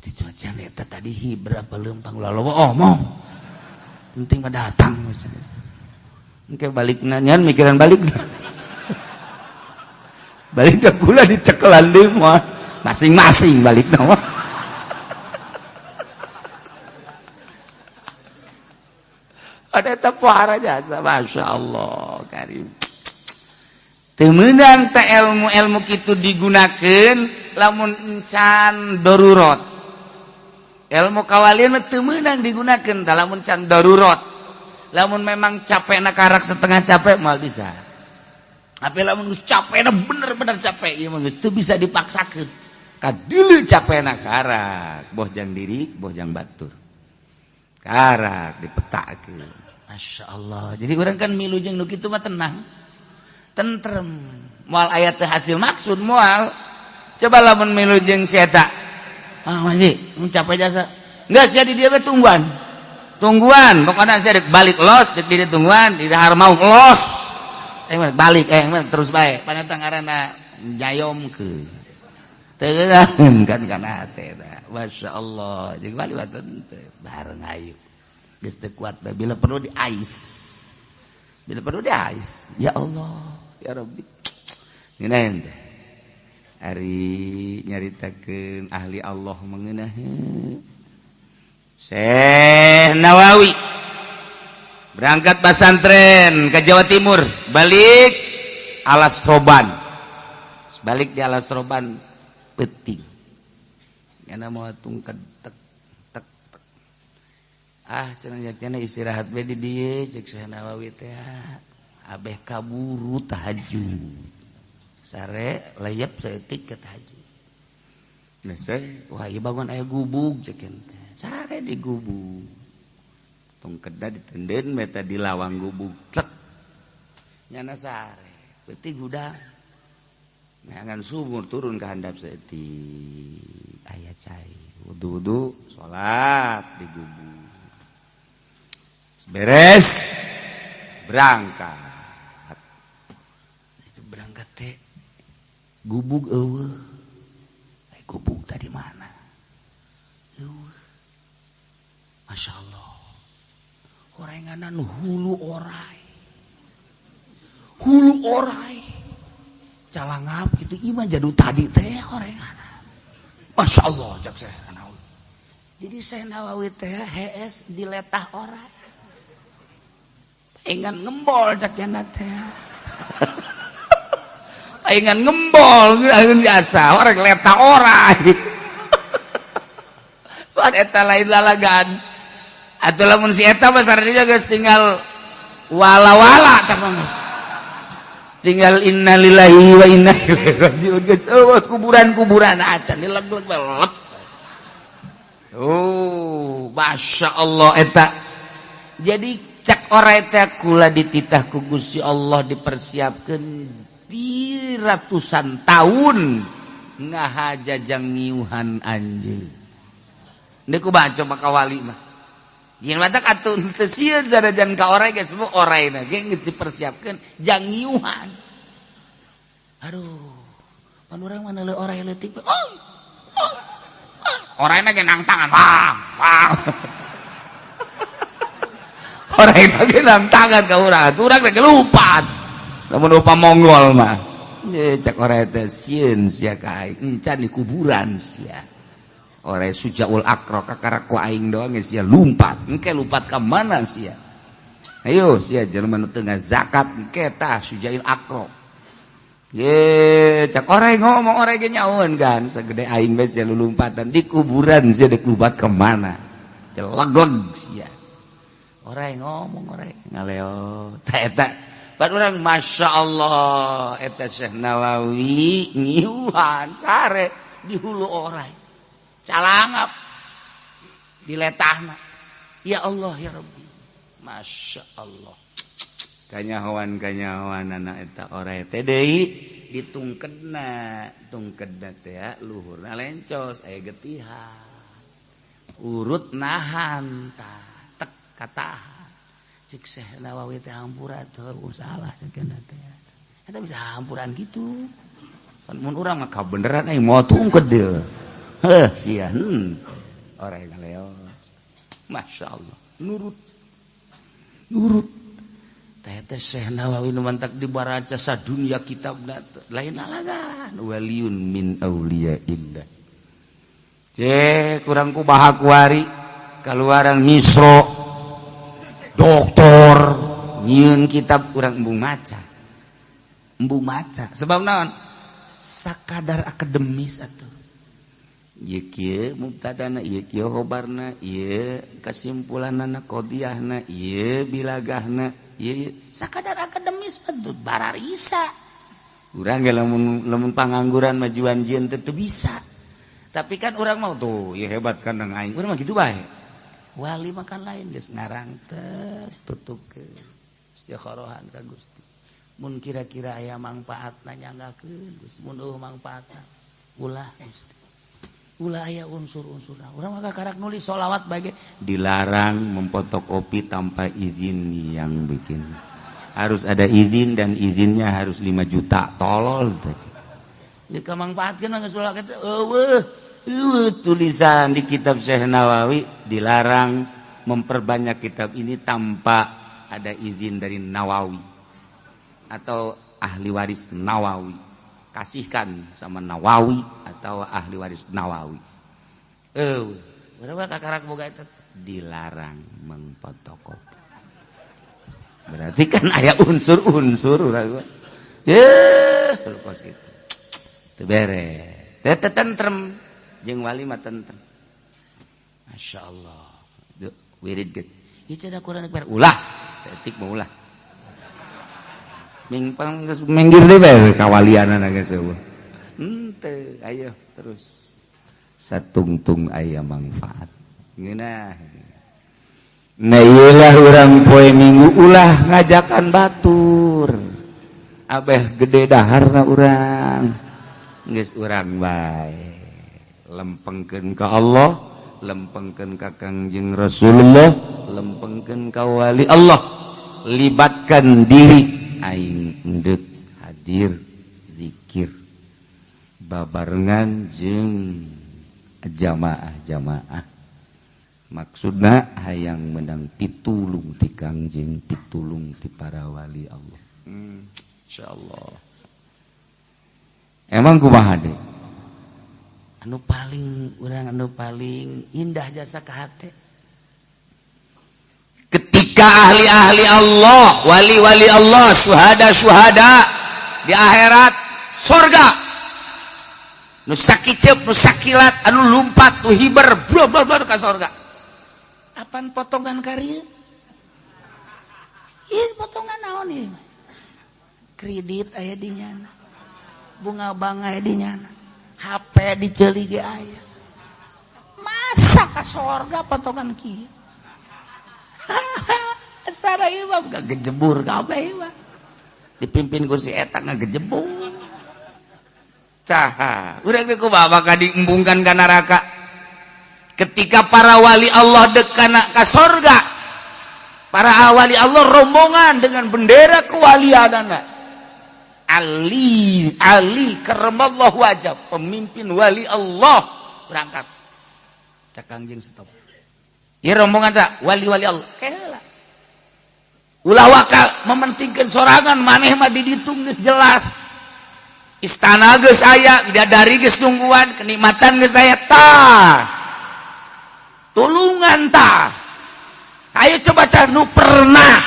itu cuaca eta tadi hi berapa leumpang ulah loba omong penting mah datang engke balikna nyan mikiran balikna balik ke gula dicekelan deui mah masing-masing balik mah. Ada eta pohara jasa Masya Allah karim. Teu meunang teh ilmu-ilmu kitu digunakeun lamun encan darurat. Ilmu kawalian mah teu meunang digunakeun lamun can darurat. Lamun memang capekna karak setengah capek moal bisa. Tapi lamun geus capekna bener-bener capek ieu mah geus teu bisa dipaksakeun. Kadeuleu capekna karak, boh jang diri, boh jang batur. Karak dipetakeun. Masya Allah. Jadi urang kan milu jeung nu kitu mah tenang. Tentrem. Moal aya teu hasil maksud moal. Coba lamun milu jeung si eta. Ah mandi, mun capek jasa. Geus sia di dieu we tungguan. Tungguan, pokona sia dek balik los, dek di dieu tungguan, di dahar mau los. Balik terus baik panatang ngaranna jayomkeun teu ngeunaheun kan kana hate tah masyaallah jeung balik baten teu bareng ayu geus teu kuat bae bila perlu di ais bila perlu di ais ya Allah ya Rabbi ngeunaheun teh ari nyaritakeun ahli Allah mengenaheun Syekh Nawawi berangkat pesantren ke Jawa Timur, balik Alas Roban, balik di Alas Roban peting, nyana mau tungked tek tek tek, ah cenah cenah istirahat be di dieu cek Syekh Nawawi teh abeh kaburu tahajud, sare leyep saeutik ke tahajud, nah saya wah ieu bangun aya gubug cek ente, sare di gubug. Tong kedah ditenden meta di lawang gubug tlek nyana sare peuting hudang neangan sumur turun ke handap saeutik aya cai wudu-wudu salat di gubug beres berangkat itu berangkat teh gubug eueuh gubug tadi mana eueuh Masya Allah horenganan hulu orai calangap gitu iman jadu tadi teh horenganan Masya Allah cak Syekh Nawawi. Jadi Syekh Nawawi teh hees diletah orai pengen ngembol cak jana teh. Aing ngembol aing biasa orang leta orai. Pan eta lain lalagan. Atuh lamun si eta mah saradinya geus tinggal wala-wala tah mah. Tinggal innalillahi wa inna ilaihi rajiun geus eueuh kuburan-kuburan acan dileg-leg lep. Oh, Masya Allah eta. Jadi cak orai teh kula dititah ku Gusti Allah dipersiapkeun di ratusan tahun ngahajajang ngiuhan anjeun. Deuk kumaha coba ka wali mah. Jieun matak atuh teu sieun sanajan ka orai geus semua oraina ge geus dipersiapkeun jang ngiuhan. Aduh, pan urang mah neuleuh orai leutik. Oh, oh, oh. Oraina ge nangtangan, wah, wah. Oraina ge nangtangan ka urang, atuh urang ge lumpat. Lamun rupa Mongol mah. Ye cak orai teh sieun sia ka aing, encan di kuburan sia. Orai Sujaul Akro kakara ku aing doang sia lumpat. Engke lumpat ka mana sia? Ayo sia jelema nu teu zakat engke tah Sujail Akro. Ye cak orai ngomong orai ge nyaun kan segede aing bae sia lulumpatan di kuburan sia dek lumpat ka mana? Jeleg-leg sia. Orai ngomong orai ngaleo tah eta. Pan urang Masya Allah eta Syekh Nawawi ngiuhan sare di hulu orai calangap diletahna ya Allah ya Rabbi Masya Allah kanyahoan kanyahoan anak eta orai teh deui ditungkedna tungkedna teh luhurna lencos aya getihan urut nahan tah tek katahan cek Syekh Nawawi teh hampura teu salah cenah teh eta bisa hampuran gitu pan mun urang mah kabeneran euy moal tungked deui heuh sia orai ngaleos Masya Allah nurut nurut teh teh Syekh Nawawi nu mantak dibaraca sadunya kitabna lain lalagan waliun min auliyaillah cek kurang kumaha kuari kaluaran Misro doktor nyieun kitab kurang embung maca sebab naon sakadar akademis atuh ieu kieu mubtadana ieu kieu khobarna ieu kesimpulanana qadiyahna ieu bilagahna ieu sakadar akademis atuh bararisa urang ge lamun lamun pangangguran majuan jieun teu bisa tapi kan urang mau tuh ieu hebat kan aing urang mah kitu bae. Wali makan lain geus ngarang teh tutukeun istikharahan ka Gusti. Mun kira-kira aya mangpaatna nyanggakeun geus mun eueuh mangpaatna ulah Gusti. Ulah aya unsur-unsurna. Urang mah karak nulis sholawat bae dilarang memfotokopi tanpa izin yang bikin. Harus ada izin dan izinnya harus 5 juta. Tolol teh. Jika mangpaatkeun mah geus ulah kitu eueuh. Tulisan di kitab Syekh Nawawi dilarang memperbanyak kitab ini tanpa ada izin dari Nawawi atau ahli waris Nawawi. Kasihkan sama Nawawi atau ahli waris Nawawi. Berapa kakarak boga itu dilarang mengfotokopi. Berarti kan aya unsur-unsur urang. Ye, kos kitu. Teu beres. Teu tentrem. Jeung wali mah tentrem. Masya Allah. Wirid ge. Ieu cenah Quran ulah, saeutik mah ulah. Mingpang geus minggir deui bae kawalianana geus eueuh. Henteu, ayo terus. Satungtung aya manfaat. Ngeunah. Nah ieulah urang poe Minggu ulah ngajakan batur. Abeh gede daharna urang. Geus urang bae. Lempengkeun ka Allah, lempengkeun ka Kangjeng Rasulullah, lempengkeun ka wali Allah. Libatkan diri aing endek hadir zikir babarengan jeung jamaah-jamaah. Maksudna hayang menang pitulung ti Kangjeng, pitulung ti para wali Allah. Insyaallah. Emang kumaha deui? Anu paling urang anu paling indah jasa ka hate ketika ahli-ahli Allah, wali-wali Allah, syuhada-syuhada di akhirat sorga. Nu sakiceup, nu sakilat, anu lumpat, nu hiber, bla bla bla ka sorga. Apan potongan karya? Ieu potongan naon ieu? Kredit aya di nyana. Bunga bank aya di nyana. HP diceuli ge aya. Masa ka sorga potongan kieu? Asara ieu mah gejebur kabeh ieu mah. Dipimpin ku si eta ngagejebur. Caha, urang teh kumaha bakal diembungkan ka neraka. Ketika para wali Allah dekana ka sorga, para wali Allah rombongan dengan bendera kewalianana. Ali, Ali karramallahu wajah, pemimpin wali Allah berangkat. Cak Kangjeng stop. Ieu rombongan sa wali-wali Allah. Kela. Ulah waka mementingkan sorangan maneh mah diditung geus jelas. Istana geus aya, bidadari geus nungguan, kenikmatan geus aya tah. Tulungan tah. Ayo coba tah nu pernah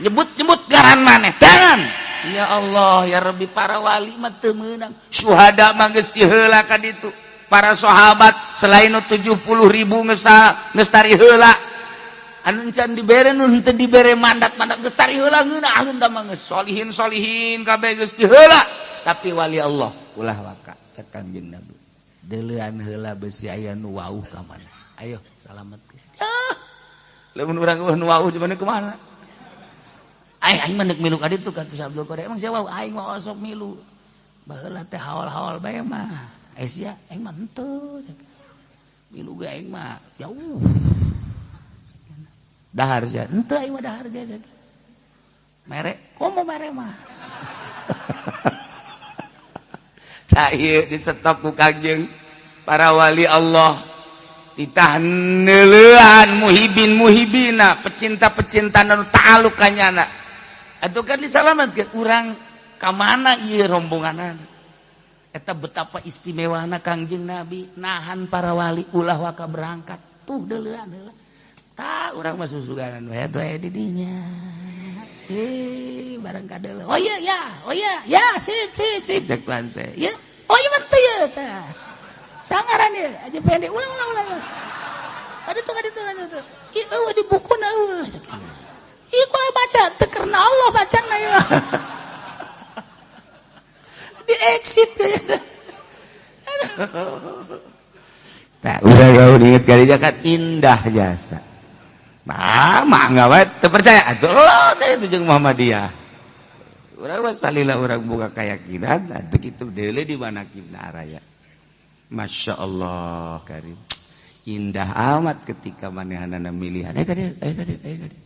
nyebut-nyebut garan maneh. Jangan. Ya Allah, ya Rabbi, para wali mah teu meunang. Syuhada mah geus diheula ka ditu. Para sahabat selain 70.000 geus geus tari heula. Anu can dibere nu henteu dibere mandat-mandat geus tari heula ngeunaheun da mah geus solihin-solihin kabeh geus diheula. Tapi wali Allah ulah waka cek Kangjeng Nabi. Deuleuan heula besi aya nu wauh ka mana. Ayo salametkeun. Ah. Lamun urang nu wauh cuman kumaha? Aing aing mah neuk milu ka ditu ka Abdul Qadir. Emang sia wauh aing mah osok milu. Baheula teh haol-haol bae mah. Eh sia aing mah henteu. Milu ge aing mah jauh. Dahar sia. Henteu aing mah dahar ge. Mere, komo mere mah. Tah ieu disetop ku Kangjeng para wali Allah. Titah neuleuan muhibin muhibina, pecinta-pecinta nu ta'aluk ka nyana. Atuh kan disalametkeun urang ka mana ieu rombonganana. Eta betapa istimewana Kangjeng Nabi nahan para wali ulah waka berangkat. Tuh deuleuan heula. Tah urang mah susuganan we atuh aya di dinya. Eh barang ka deuleu. Oh iya ya, oh iya ya, sip sip sip cek lanse. Ya. Oh iya mah teu ya tah. Sangaran ieu aja pendek ulang ulang ulang. Ada tuh ada tuh ada tuh. Ieu eueuh di bukuna eueuh. Ieu kula baca teu karena Allah bacana ieu. Di exit. Tah udah gaul inget kali kan indah jasa. Nah, mah enggak wae teu percaya atuh lo teh itu jeung Muhammadiyah. Urang mah salila urang boga keyakinan atuh kitu deuleu di mana kibna raya. Masya Allah karim. Indah amat ketika manehanana milihan. Eh ka dieu, eh ka dieu, eh ka dieu.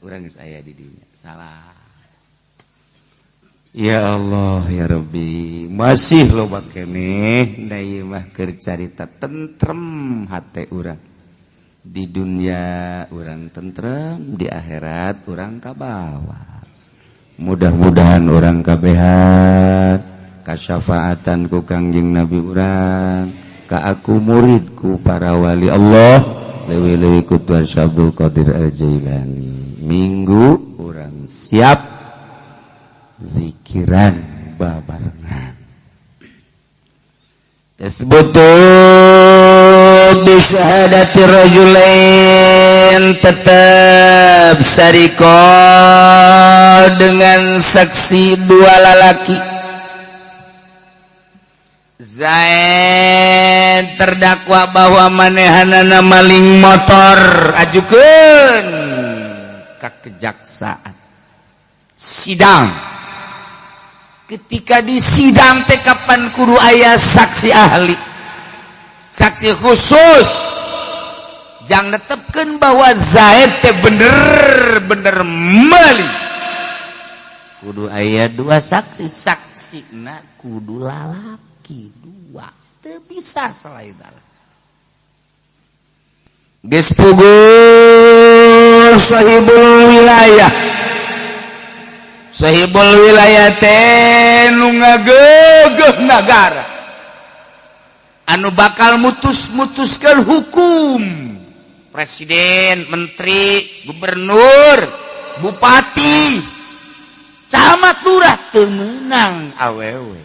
Urang geus aya di dinya. Salah. Ya Allah ya Rabbi, masih loba keneh da ieu mah keur carita tentrem hate urang. Di dunia urang tentrem, di akhirat urang kabawa. Mudah-mudahan urang kabehan kasyafaatan ku Kangjeng Nabi urang, ka aku muridku para wali Allah, leuwih-leuwih ku Tuan Syekh Abdul Qadir Al-Jailani. Minggu urang siap zikiran babarengan. Tasbutu bi syahadati rajulain, tetap sariko dengan saksi dua lalaki. Zaid terdakwa bahwa manehanana maling motor, ajukeun ka kejaksaan. Sidang. Ketika di sidang teh kapan kudu aya saksi ahli, saksi khusus jang netepkeun bahwa Zaid teh bener-bener maling. Kudu aya dua saksi, saksina kudu lalaki dua, teu bisa selain Allah. Geus puguh sahibul wilayah. Sahibul wilayah teh nu ngagegeuh nagara, anu bakal mutus-mutuskeun hukum, presiden, menteri, gubernur, bupati. camat, lurah teu meunang awewe.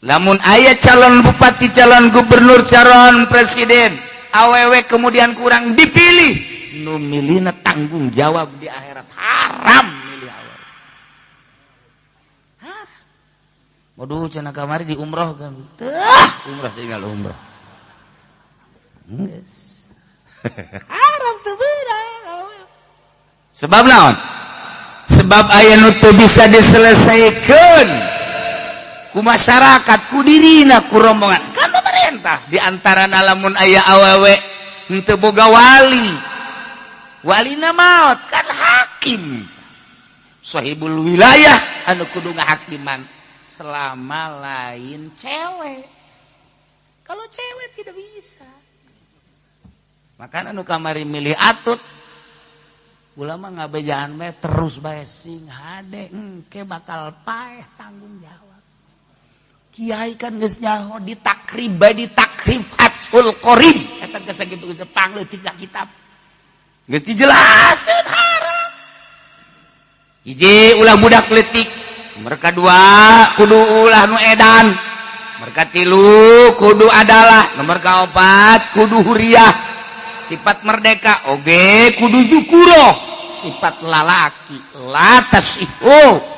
Lamun aya calon bupati, calon gubernur, calon presiden awewe, kemudian kurang dipilih, nu milihna tanggung jawab di akhirat. Haram milih awewe. Hah? Waduh, cenah kamari di umroh kan. Tah, umroh tinggal umroh. Geus. Haram teu beunang. Sebab naon? Sebab aya nu teu bisa diselesaikan ku masyarakat, ku dirina, ku rombongan. Kan pemerintah di antara lamun aya awewe henteu boga wali, walina maot, kan hakim sahibul wilayah anu kudu ngahakiman selama lain cewek. Kalau cewek tidak bisa. Makanya anu kamari milih Atut, ulama ngabejaan bae terus bae, sing hade, engke bakal paeh tanggung jawab. Kiai kan geus nyaho di takrib bae, di takrib Fathul Qorib eta geus sakitu, geus pangleutik kitab geus dijelaskeun haram. Hiji, ulah budak leutik. Mereka dua, kudu ulah nu edan. Mereka tilu, kudu adalah. Nomor kaopat, kudu huriyah, sifat merdeka. Oge kudu dzukuro, sifat lalaki. La tasihu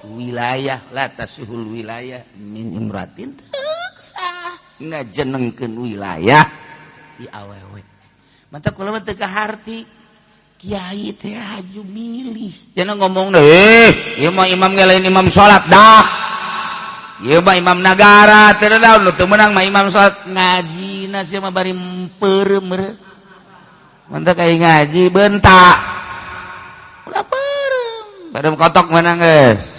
wilayah, la tasihul wilayah min imratin, teu sah ngajenengkeun wilayah di awewe. Mantap, kula mah teu kaharti kiai teh haju milih. Jangan ngomong deh, eh, ieu mah imam ge lain imam salat dah. Ieu mah imam nagara, teu daun nu teu meunang mah imam salat ngajina sia mah bari peureum meureun. Mantap kayak ngaji bentak. Ulah peureum. Peureum kotok menang geus.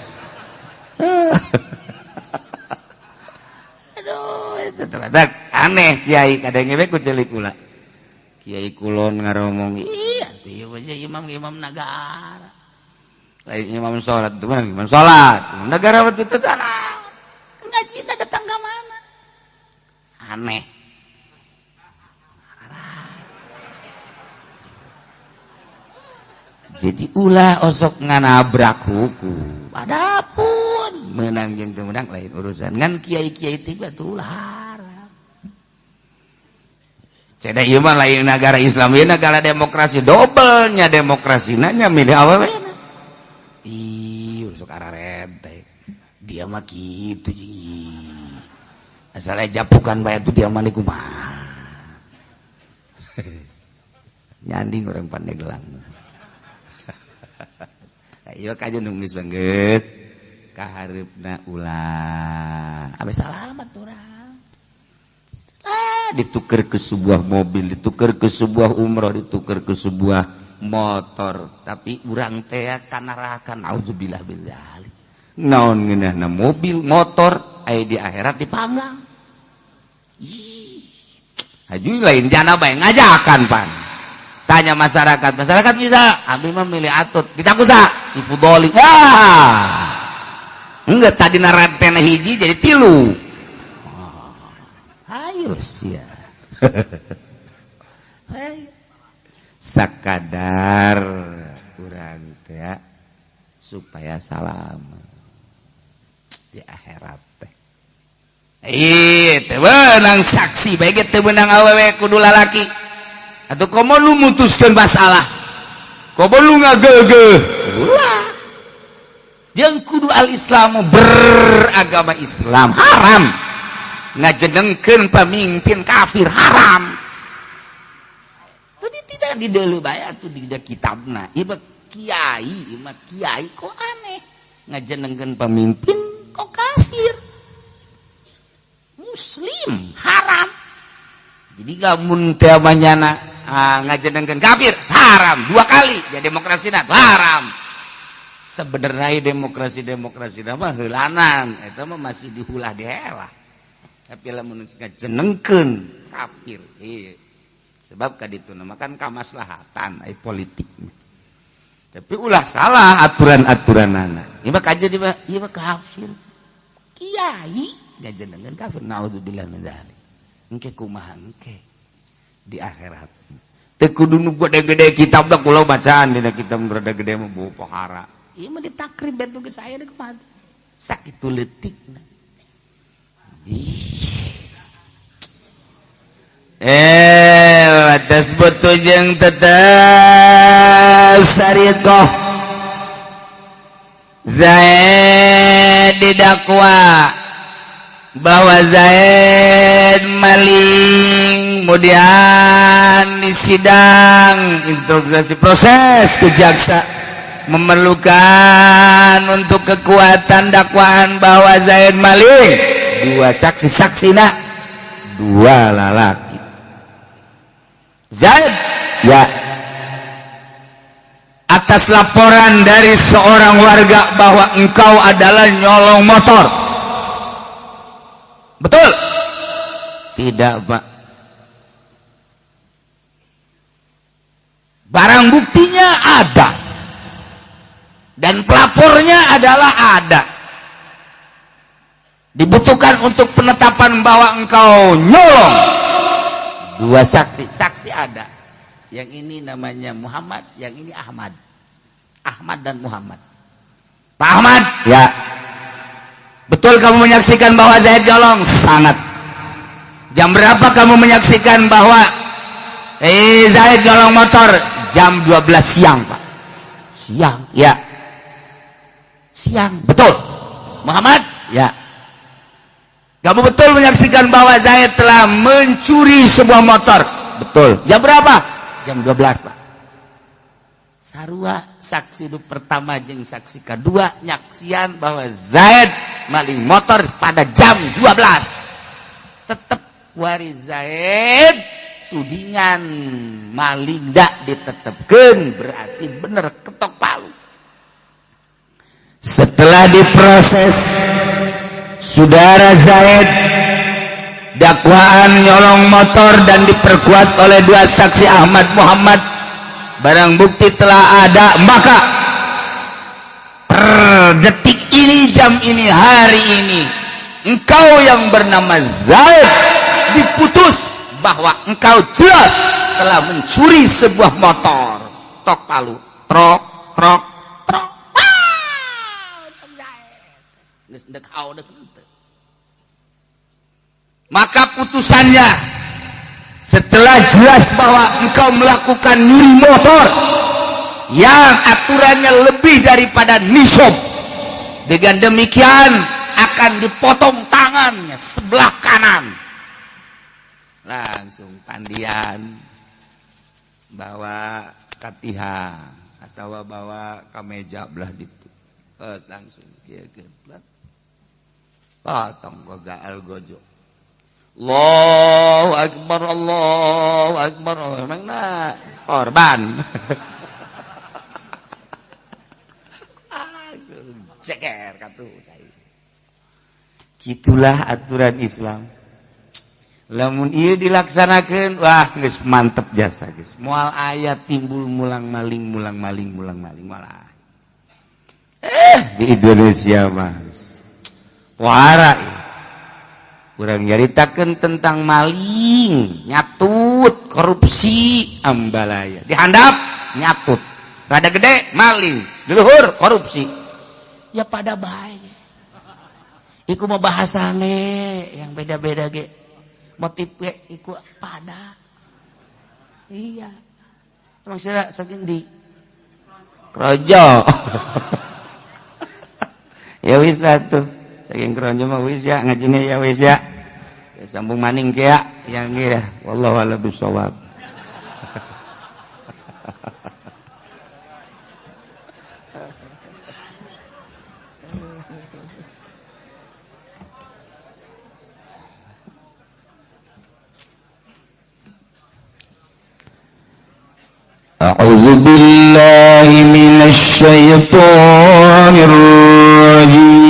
Aduh, itu ternyata aneh kiai kadang we ku celik kula. Kiai kulon ngaromong, iya ieu mah imam imam nagara. Lain imam salat, itu mah imam salat. Negara waktu itu tanah. Ngaji datang ke mana? Aneh. Jadi ulah osok nganabrak hukum. Adapun menang jeung teu menang lain urusan. Ngan kiai-kiai teh batu ulah haram. Ceda ieu mah lain negara Islam, ieu negara demokrasi, dobelnya demokrasi nanya milih awewe. Ih, sok ararente. Dia mah kitu jeung. Asal japukan bae tuh dia mah kumaha. Nyanding orang Pandeglang. Ieu kaje nunggu geus kahareupna ulah. Abe salamat urang. Ah, ditukar ke sebuah mobil, ditukar ke sebuah umroh, ditukar ke sebuah motor, tapi urang teh kanarakan, naudzubillah min dzalik. Naon ngeunahna mobil, motor aya di akhirat dipanggang. Ih, haju lain jana bae ngajakan pan. Tanya masyarakat, masyarakat bisa, abdi mah milih Atut, ditakusa, ifudoli. Wah. Enggak, tadi narantena hiji jadi tilu. Oh, ayo sia. Sakadar urang teh supaya salam di akhirat teh. Ih, teu meunang saksi bae ge teu meunang awewe, kudu lalaki. Atau komo lu mutuskeun masalah. Komo lu ngagegeh. Ulah. Jeung kudu al-Islamu, beragama Islam. Haram ngajenengkeun pemimpin kafir, haram. Tadi tidak di deuleu bae atuh di kitabna. Ieu mah kiai, ieu mah kiai kok aneh ngajenengkeun pemimpin kok kafir. Muslim haram. Jadi lamun teh manyana ngajenengkeun kafir haram dua kali. Ya demokrasi haram. Sebenarnya demokrasi demokrasi mah heulanan, eta mah masih dihulah dihelah. Tapi lamun ngajenengkeun kafir, iya. Sebab kaditu nama kan kamaslahatan ai politik. Tapi ulah salah aturan-aturanana. Ieu mah kaje ieu mah kafir. Kiai ngajenengkeun kafir, naudzubillah min dzalik. Engke kumaha engke di akhirat. Teu kudu nu gede-gede kitab da kula bacaan dina kitab rada gede mah pohara. Ieu mah ditakrib betu geus aya deuk kumaha. Sakitu leutikna. Tasbutu jeung tetep sariqah Zaid didakwa bahwa Zaid maling, kemudian di sidang interogasi proses ke jaksa memerlukan untuk kekuatan dakwaan bahwa Zaid maling, dua saksi-saksi nak, dua lalaki. Zaid ya, atas laporan dari seorang warga bahwa engkau adalah nyolong motor. Betul? Tidak, Pak. Barang buktinya ada dan pelapornya adalah ada. Dibutuhkan untuk penetapan bahwa engkau nyolong. Dua saksi, saksi ada. Yang ini namanya Muhammad, yang ini Ahmad. Ahmad dan Muhammad. Pak Ahmad, ya. Betul kamu menyaksikan bahwa Zaid nyolong? Sangat. Jam berapa kamu menyaksikan bahwa Zaid nyolong motor? Jam 12 siang, Pak. Siang, ya. Siang, betul. Muhammad, ya. Kamu betul menyaksikan bahwa Zaid telah mencuri sebuah motor? Betul. Jam berapa? Jam 12, Pak. Sarua saksi nu pertama jeung saksi kedua nyaksian bahwa Zaid maling motor pada jam 12. Tetep wari Zaid tudingan maling dak ditetepkeun, berarti bener ketok palu. Setelah diproses saudara Zaid dakwaan nyolong motor dan diperkuat oleh dua saksi Ahmad Muhammad, barang bukti telah ada, maka per detik ini, jam ini, hari ini, engkau yang bernama Zaid diputus bahwa engkau jelas telah mencuri sebuah motor. Tok palu, trok trok trok. Maka putusannya setelah jelas bahwa engkau melakukan nyuri motor yang aturannya lebih daripada nisab, dengan demikian akan dipotong tangannya sebelah kanan. Langsung pandian bawa katiha atau bawa kameja belah ditu, langsung kieu potong gogaal gojo. Allahu akbar, Allahu akbar. Emang nah korban. Langsung ceker katuh. Gitulah aturan Islam. Lamun ieu dilaksanakeun, wah geus mantep jasa geus. Moal aya timbul mulang maling, mulang maling, mulang maling malah. Di Indonesia mah wara. Kurang nyaritakeun tentang maling, nyatut, korupsi, ambalaya. Dihandap, nyatut. Rada gede, maling. Diluhur, korupsi. Ya pada bae. Iku mah bahasane yang beda-beda ge. Motif ge iku pada. Iya. Emang sira saking di Krojo. Ya wis lah tuh. Saking Krojo mah wis ya ngajine ya wis ya. Ya sambung maning ke ya yang ya. Wallahu a'lam bishawab. A'udzu billahi minasy syaithanir rajim.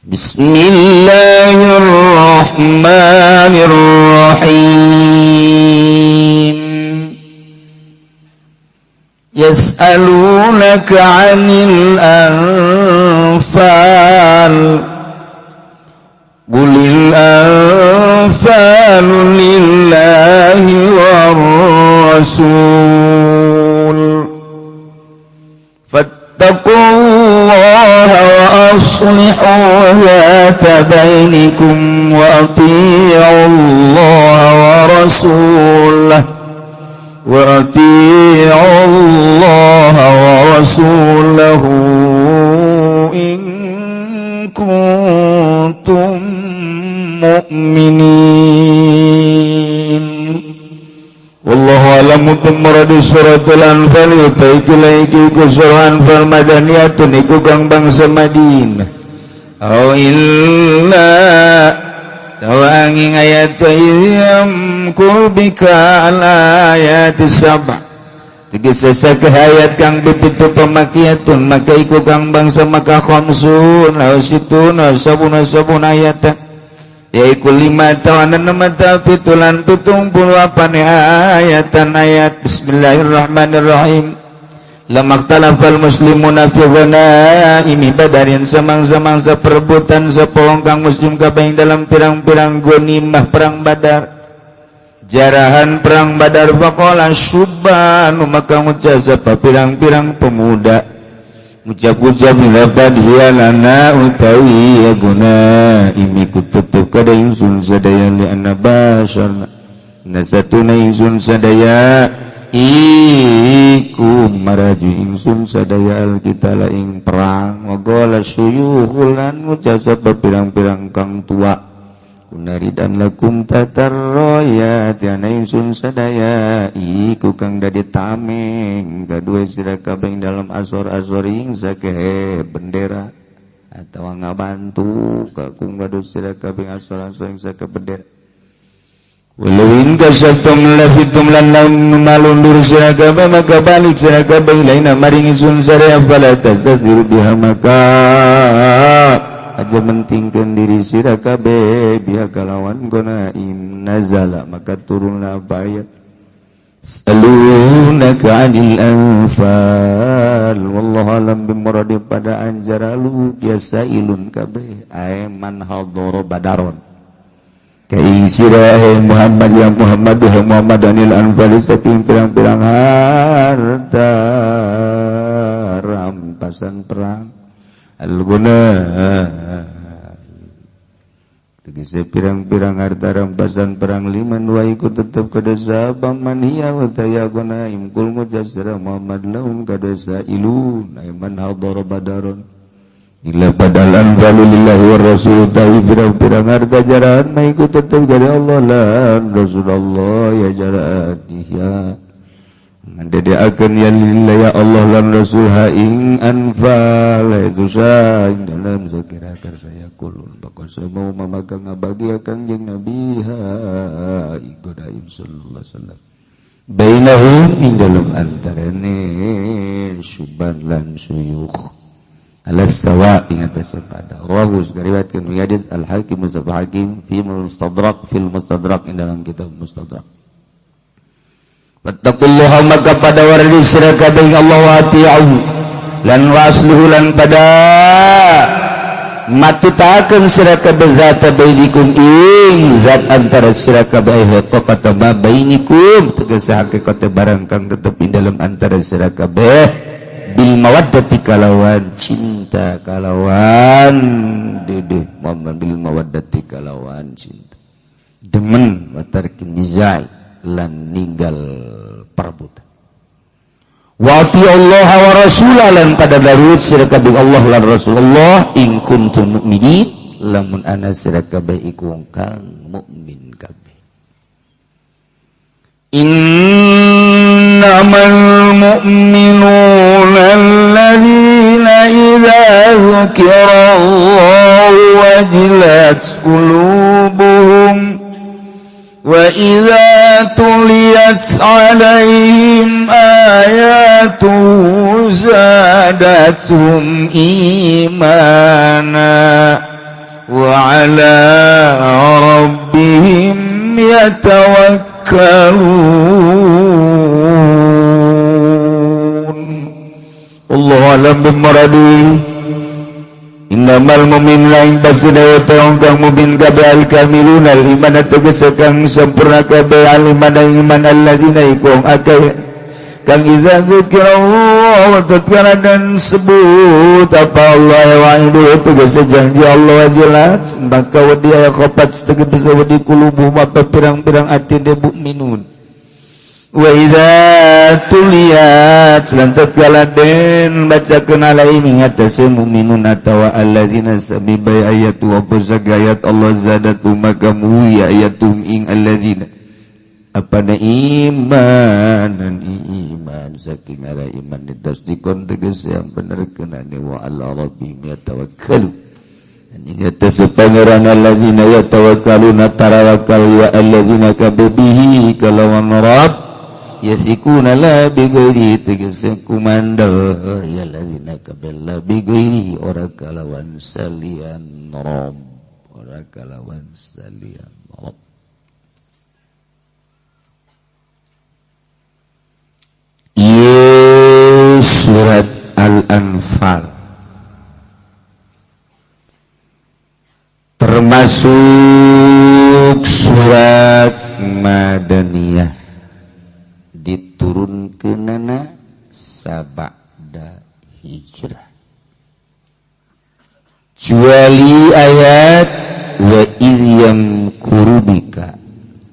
Bismillahirrahmanirrahim. Yas'alunaka 'anil anfal. Qulil anfalu lillahi war rasul. وأصلحوا ذات بينكم وأطيعوا الله ورسوله وأطيعوا الله ورسوله إن كنتم مؤمنين. Wallahu a'lam bimuradi. Suratul Anfal uta iku iku surah Anfal madaniyatun, iku kang bangsa Madinah. Aw illa tawanging ayat yamkur bika al ayat sab'a, tegese sakeh ayat kang pitu makkiyatun, maka iku kang bangsa maka khamsun aw situn aw sabuna sabun ayat, yaiku 5 tahun, 6 tahun, 7 lan 78 ayatan ayat. Bismillahirrahmanirrahim. Lamma ikhtalafal muslimuna fi ghanaimi Badarin, samang-samangsa perebutan sapa wong kang muslim kabeh dalam pirang-pirang ghanimah perang Badar, jarahan perang Badar, faqala syubbanu, maka ngucap sapa pirang-pirang pemuda, ngucap-ucap lafad hiya lana, utawi ya ghanaimi iku tetep kada ingsun sadaya, li anna basyarna nasatuna ingsun sadaya iku maraju ingsun sadaya alqitala ing perang. Waqala syuyukhul, lan ngucap sapa pirang-pirang kang tua, kunaridan lakum tatarroyat, yana ingsun sadaya iku kang dadi tameng kadue sira kabeh dalam asor-asor ing sakehe bendera atau ngabantu kakum gaduh sira kabeh asor-asor ing sakehe bendera. Walau in kasyaftum lafitum, lan malundur sira kabeh maka balik sira kabeh ilaina maring ingsun sadaya, fala tastathiru biha, maka aja mentingkeun diri sira kabeh biha kalawan gonaim. Nazala, maka turunlah ayat Salunaka 'anil anfal. Wallahu alam bimuradi. Pada anjaralu biasa ilun kabeh ay man hadara badaron kai sira Muhammad, ya Muhammad, ya Muhammad, anil anfal, saking pirang-pirang harta rampasan perang, al-guna tegese pirang-pirang harta rampasan perang, liman wa iku tetep kada sapa man hiya wa taya guna imkul mujassara Muhammad lahum kada sailun ay man hadara badaron ila badal anfalu lillahi wa rasul, tawi pirang-pirang harta jarahan ma iku tetep kada Allah lan Rasulullah ya jarahan ya akan ya lillah ya Allah lan Rasul ha ing anfal itu saing dalam sakira saya kulun bakal mau mamaga ngabagi akan jeung Nabi ha igodaim sallallahu alaihi wasallam bainahum ing dalam antarane syuban lan suyukh ala sawa ing atas pada. Rawahu, diriwayatkeun hadis al hakim Mustafa Hakim fi mustadrak, fil mustadrak, ing dalam kitab Mustadrak. Wattaqullaha, maka pada wardi sira kabeh Allah, wa ati'u lan wasluhu, lan pada matutakeun sira kabeh zata bainikum ing zat antara sira kabeh, haqiqata ma bainikum, tegese hakikate barang kang tetep ing dalam antara sira kabeh, bil mawaddati kalawan cinta, kalawan dedeh, bil mawaddati kalawan cinta demen, wa tarkin nizai lan ninggal perebutan. Wa Allah wa rasulah, lan pada darut sira kabeh Allah lan Rasulullah, in kuntum mukminin, lamun ana sira kabeh iku wong kang mukmin kabeh. Innamal mu'minuna alladzina idza dzukira Allah wajilat qulubuhum وإذا تليت عليهم آياته زادتهم إيمانا وعلى ربهم يتوكلون. الله أعلم بمراده. Innamal mu'min lain pasti dawa kang mu'min kabeh, al kamilun al iman, tegese kang sempurna kabeh, al iman iman, alladzina iku akeh Kang iza dzikirallah wa tatkala dan sebut apa Allah wa itu tegese janji Allah jelas, maka wedi aya khopat tegese wedi kulubu maka pirang-pirang ati de mukminun. Wa idza tuliyat lan tatkala den bacakeun alaihim atase mukminun atawa alladzina sami bay ayatu wa ayat Allah zadatu maka muwi ayatum ing alladzina apa na imanan iman saking ara iman ditasdikon tegese yang bener kenane wa ala rabbihim yatawakkalu dan ingat pangeran alladzina yatawakkaluna tarawakal ya alladzina kabihi kalawan rabb yasikuna la bi ghairi tegese kumandal ya alladzina kabella bi ghairi ora kalawan salian rabb, ora kalawan salian rabb. Surat Al-Anfal termasuk surat Madaniyah, diturunkeunana sabada hijrah. Kecuali ayat wa iyyam kurubika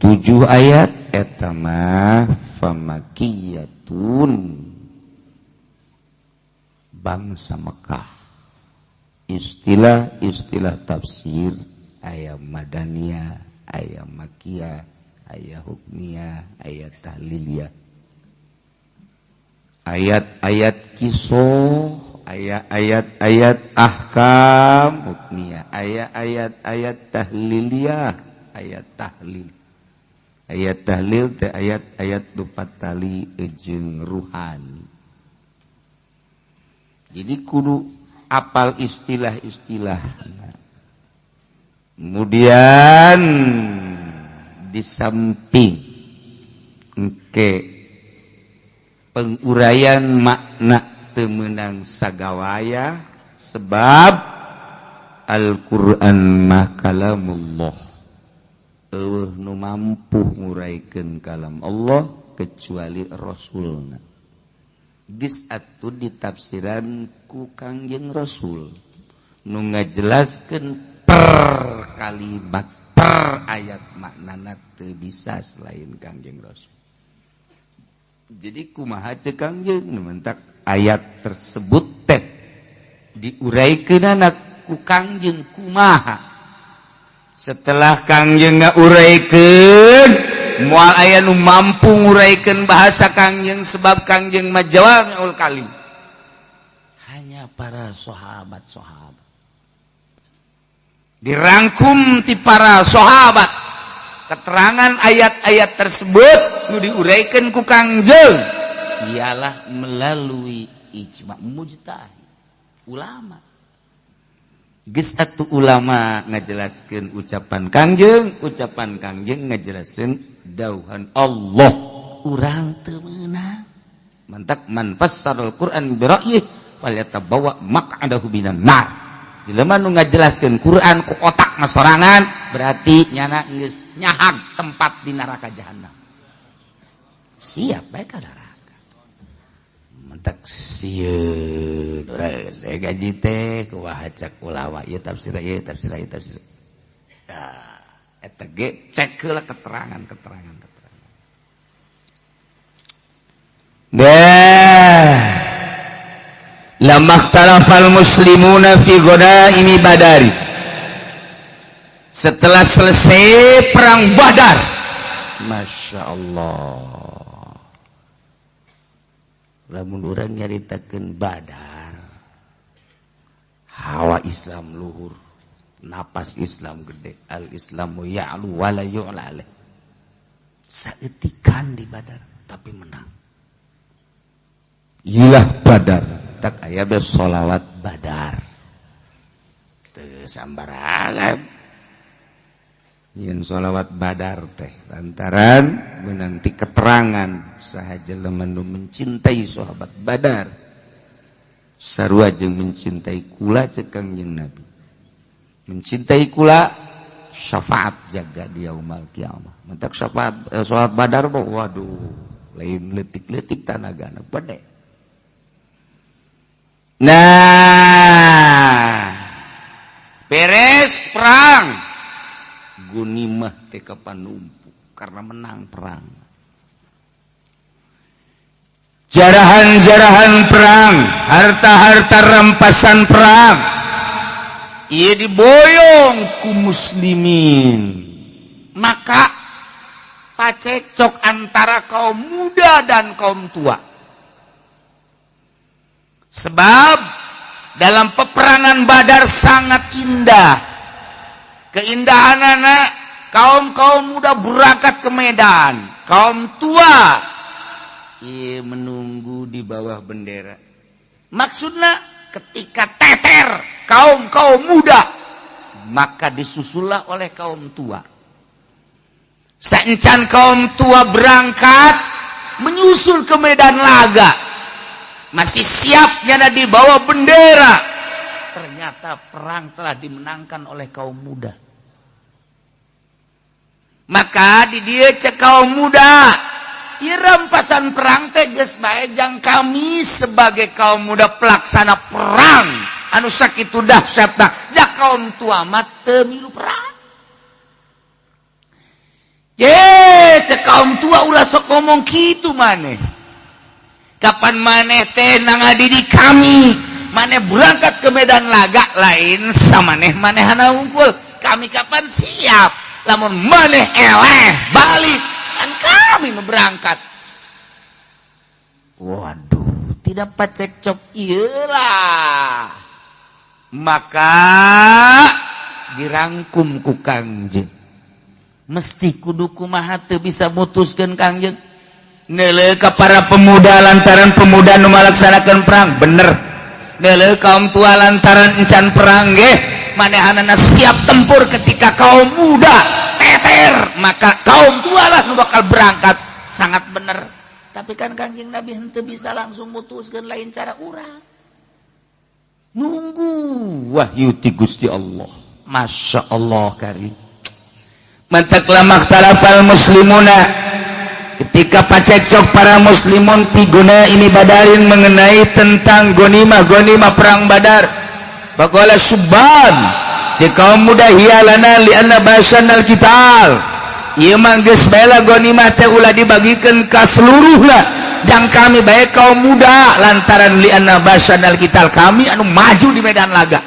7 ayat eta mah famakiyatun bangsa Mekah. Istilah-istilah tafsir aya madaniyah, aya makiyah, aya hukmiyah, aya tahliliyah. Ayat-ayat kisah, ayat-ayat ahkam hukmiyah, ayat-ayat tahliliyah, ayat tahlil. Ayat tahlil teh ayat-ayat dupat tali jeung ruhani. Jadi kudu apal istilah-istilah. Kemudian di samping engke penguraian makna teu meunang sagawaya sebab Al-Qur'an mah kalamullah. Eueuh nu mampu nguraikeun kalam Allah kecuali Rasulna. Geus atuh ditafsiran ku Kangjeng Rasul nu ngajelaskeun per kalimat per ayat maknana teu bisa selain Kangjeng Rasul. Jadi kumaha ceuk Kangjeng nu mentak ayat tersebut teh diuraikeunana ku Kangjeng kumaha. Setelah Kangjeng ngauraikeun moal aya nu mampu nguraikeun bahasa Kangjeng sebab Kangjeng mah jawami'ul kalim. Hanya para sahabat-sahabat dirangkum ti para sahabat keterangan ayat-ayat tersebut nu diuraikan ku Kangjeng ialah melalui ijma mujtahid ulama. Geus atuh ulama ngajelaskeun ucapan Kangjeng, ucapan Kangjeng ngajelaskeun dauhan Allah. Urang teu meunang. Mantak man fassarul Qur'an bi ra'yihi falyatabawa maq'adahu minan nar. Jelema nu ngajelaskeun Qur'an ku otak sorangan berarti nyana geus nyahag tempat di neraka jahanam. Siap bae ka neraka. Mentak sieun urang saya gaji teh kumaha cak ulama ieu tafsir ieu tafsir ieu tafsir. Nah, eta ge cek heula keterangan-keterangan keterangan. Nah, lamma ikhtalafal muslimuna fi ghanaimi Badari. Setelah selesai perang Badar, Masya Allah. Lamun urang nyaritakeun Badar, hawa Islam luhur, napas Islam gede, al Islamu ya'lu wa la yu'la alaih. Saeutikan di Badar tapi menang. Ilah Badar, tak aya be sholawat Badar. Teu sambarangan. Nyeun sholawat Badar teh lantaran menanti keterangan saha jelema nu mencintai sahabat Badar sarua jeung mencintai kula ceuk Kangjeng Nabi. Mencintai kula syafaat jaga di yaumul kiamah. Mentak syafaat sahabat Badar mah waduh Lain leutik-leutik tanagana gede. Nah, beres perang gunimah teh kapan numpuk karena menang perang. Jarahan-jarahan perang, harta-harta rampasan perang ieu diboyong ku muslimin. Maka pacekcok antara kaum muda dan kaum tua. Sebab dalam peperangan Badar sangat indah. Keindahan anak kaum-kaum muda berangkat ke medan, kaum tua ia menunggu di bawah bendera. Maksudnya ketika teter kaum-kaum muda, maka disusullah oleh kaum tua. Saencan kaum tua berangkat menyusul ke medan laga, masih siapnya di bawah bendera. Ternyata perang telah dimenangkan oleh kaum muda. Maka di dia cek kaum muda, rampasan perang teh geus bae jang kami sebagai kaum muda pelaksana perang anu sakitu dahsyatna, ja kaum tua mah teu milu perang. Ye, cek kaum tua ulah sok ngomong kitu maneh. Kapan maneh teh ngadidik kami, maneh berangkat ke medan laga lain samaneh manehana unggul. Kami kapan siap? Lamun maneh eleh balik kan kami berangkat. Waduh, tidak pacekcok iyalah. Maka dirangkum ku Kangjeng. Mesti kudu kumaha teu bisa mutuskeun Kangjeng. Neuleuh ka para pemuda lantaran pemuda nu malaksanakeun perang, bener. Neuleuh kaum tua lantaran encan perang ge, manehanana siap tempur ketika kaum muda teter, maka kaum tua lah nu bakal berangkat. Sangat bener. Tapi kan Kangjeng Nabi henteu bisa langsung mutuskeun, lain cara urang. Nunggu wahyu ti Gusti Allah. Masya Allah karim. Mantak lamak talafal muslimuna, ketika pacekcok para muslimun piguna ini badarin mengenai tentang gonimah perang Badar. Baqala subban, cek kaum muda hialana lianna basanal qital. Ieu mah geus bae gonimah teh ulah dibagikeun ka seluruhna, jang kami bae kaum muda lantaran lianna basanal qital, kami anu maju di medan laga.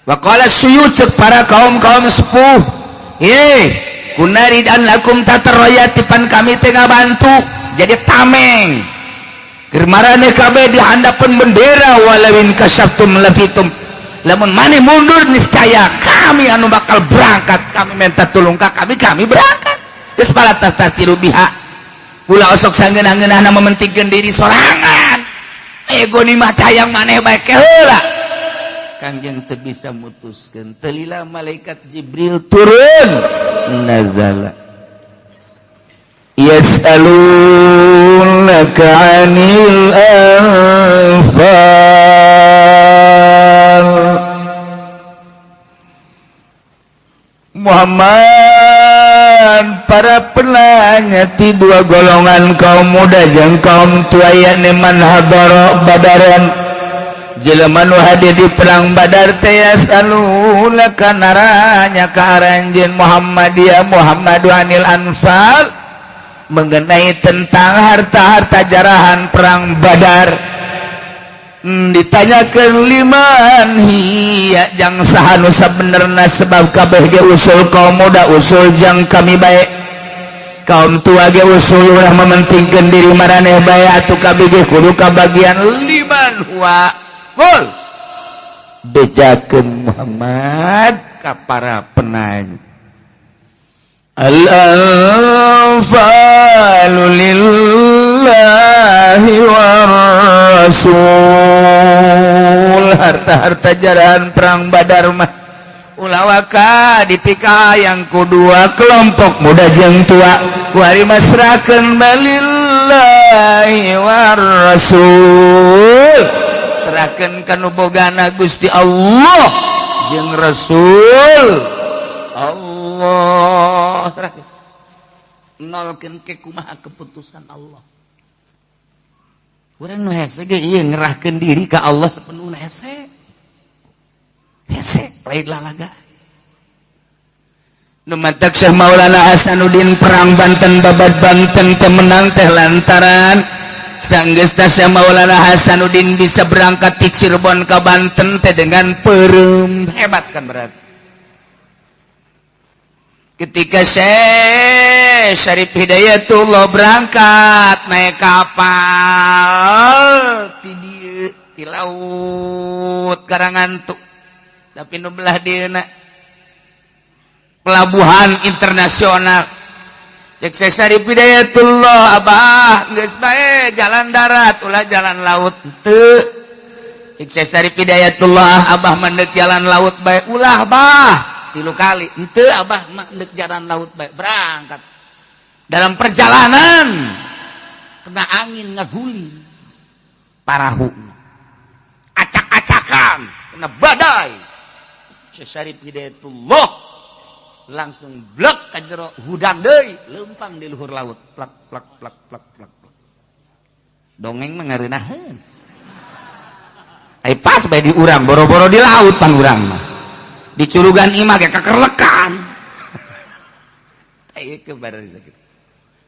Waqala suyud, cek para kaum-kaum sepuh, kunaridan lakum tatarroyati, pan kami teh ngabantu jadi tameng. Keur maraneh kabeh di handapeun bendera walawin kasabtum lafitum. Lamun maneh mundur niscaya kami anu bakal berangkat, kami minta tulung ka kami, kami berangkat. Geus palatas tasiru biha. Ulah osok sangeunah-ngeunahna mementingkeun diri sorangan. Ego ni mah hayang maneh bae ke heula. Kangjeng teu bisa mutuskeun. Telila malaikat Jibril turun nazala. Yas'alunaka 'anil anfal. Muhammad, para penanya ti dua golongan kaum muda jeung kaum tua yakni man hadara badaran, jelema nu hadir di perang Badar teh yas'alunaka naranya ka aranjeun Muhammad ya Muhammadu anil anfal, mengenai tentang harta-harta jarahan perang Badar. Ditanyakan liman hiya jang saha nu sabenerna, sebab kabeh ge usul kaum muda usul jang kami bae, kaum tua ge usul ulah mementingkeun diri maraneh bae, atuh kabeh ge kudu kabagian liman huwa. Gol bejakeun Muhammad ka para penanya. Al-anfalu lillahi war rasul. Harta-harta jarahan perang Badar mah ulah waka dipika yang kedua kelompok muda jeung tua, kuari masrakeun balillahi war rasul. Serahkeun ka nu bogana Gusti Allah jeung Rasul Allah. Serahkeun. Nolkeun ke kumaha keputusan Allah. Urang nu hese ge ieu ngerahkeun diri ka Allah sepenuhna hese. Hese lain lalaga. Nu matak Syekh Maulana Hasanuddin perang Banten babat Banten pemenang teh lantaran sanggeus Syekh Maulana Hasanuddin bisa berangkat ti Cirebon ka Banten teh dengan peureum. Hebat kan berarti. Ketika Syekh Syarif Hidayatullah berangkat naik kapal ti dieu ti laut Karangantu tapi nu belah dieuna pelabuhan internasional. Cek Syekh Syarif Hidayatullah, abah geus bae jalan darat ulah jalan laut teu. Cek Syekh Syarif Hidayatullah, abah mendek jalan laut bae ulah bah. 3 kali henteu abah mah deuk jalan laut bae berangkat. Dalam perjalanan kena angin ngaguling parahu, acak-acakan kena badai. Syekh Syarif Hidayatullah langsung blek ka jero hudang deui, leumpang di luhur laut, plak plak plak plak plak. Dongeng mah ngareunaheun. Ai pas bae di urang boro-boro di laut pan urang mah. Di curugan imah ge kakerlekan. Ieu ke barang sakit.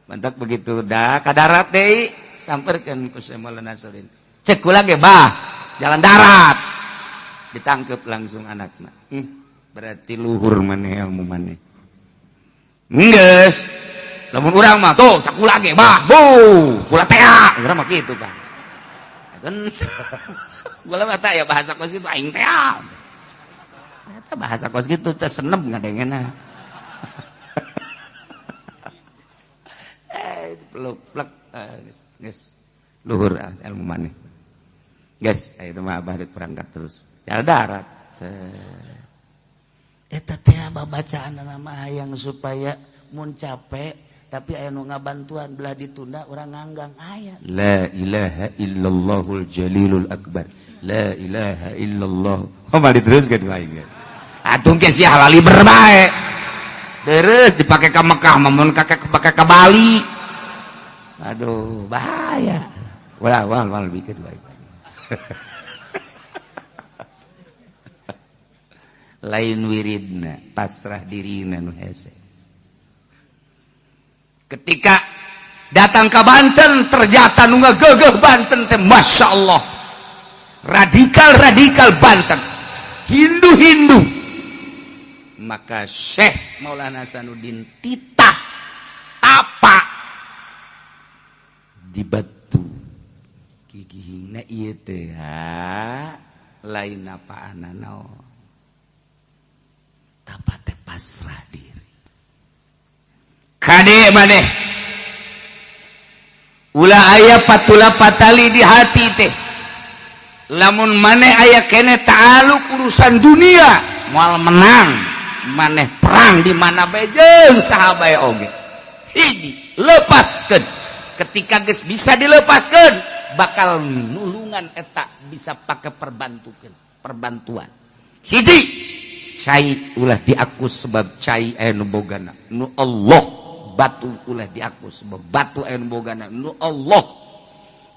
Mantak begitu dah ka darat deui samperkeun ku Syekh Maulana Hasanuddin. Cek kula ge bah, jalan darat. Ditangkep langsung anakna. Berarti luhur maneh ilmu maneh. Geus. Lamun urang mah tuh cek kula ge bah, bu, kula tea. Urang mah kitu, Pak. Kan kula mah ya bahasa kos kitu aing tea. Eta bahasa kos kitu teh senep ngadengena. Peluk plek geus luhur ilmu maneh. Geus aya mah abah rek berangkat terus. Jalan darat. Eta teh babacaanna mah hayang supaya mun capek tapi aya nu ngabantuan belah ditunda urang nganggang aya. La ilaha illallahul jalilul akbar. La ilaha illallah. Oh mah diteruskeun aing. Atuh ge sia halali berbae. Terus dipake ka Mekah mun kakek pake ka Bali. Aduh, bahaya. Wah, wah, wah bikin bae. Lain wiridna, pasrah dirina nu hese. Ketika datang ke Banten ternyata nu ngagegeh Banten teh Masya Allah. Radikal-radikal Banten, Hindu-Hindu. Maka Syekh Maulana Hasanuddin titah tapa di batu gigihingna ieu teh lain apaanna naon. Tapa teh pasrah diri. Kade maneh ulah aya patula patali di hati teh. Lamun maneh aya kene ta'aluk urusan dunia moal menang. Maneh perang di mana bae jeung saha bae oge. Hiji, lepaskeun. Ketika geus bisa dilepaskeun, bakal nulungan eta bisa pake perbantukeun, perbantuan. Hiji, cai ulah diaku sebab cai aya nu bogana, nu Allah. Batu ulah diaku sebab batu aya nu bogana, nu Allah.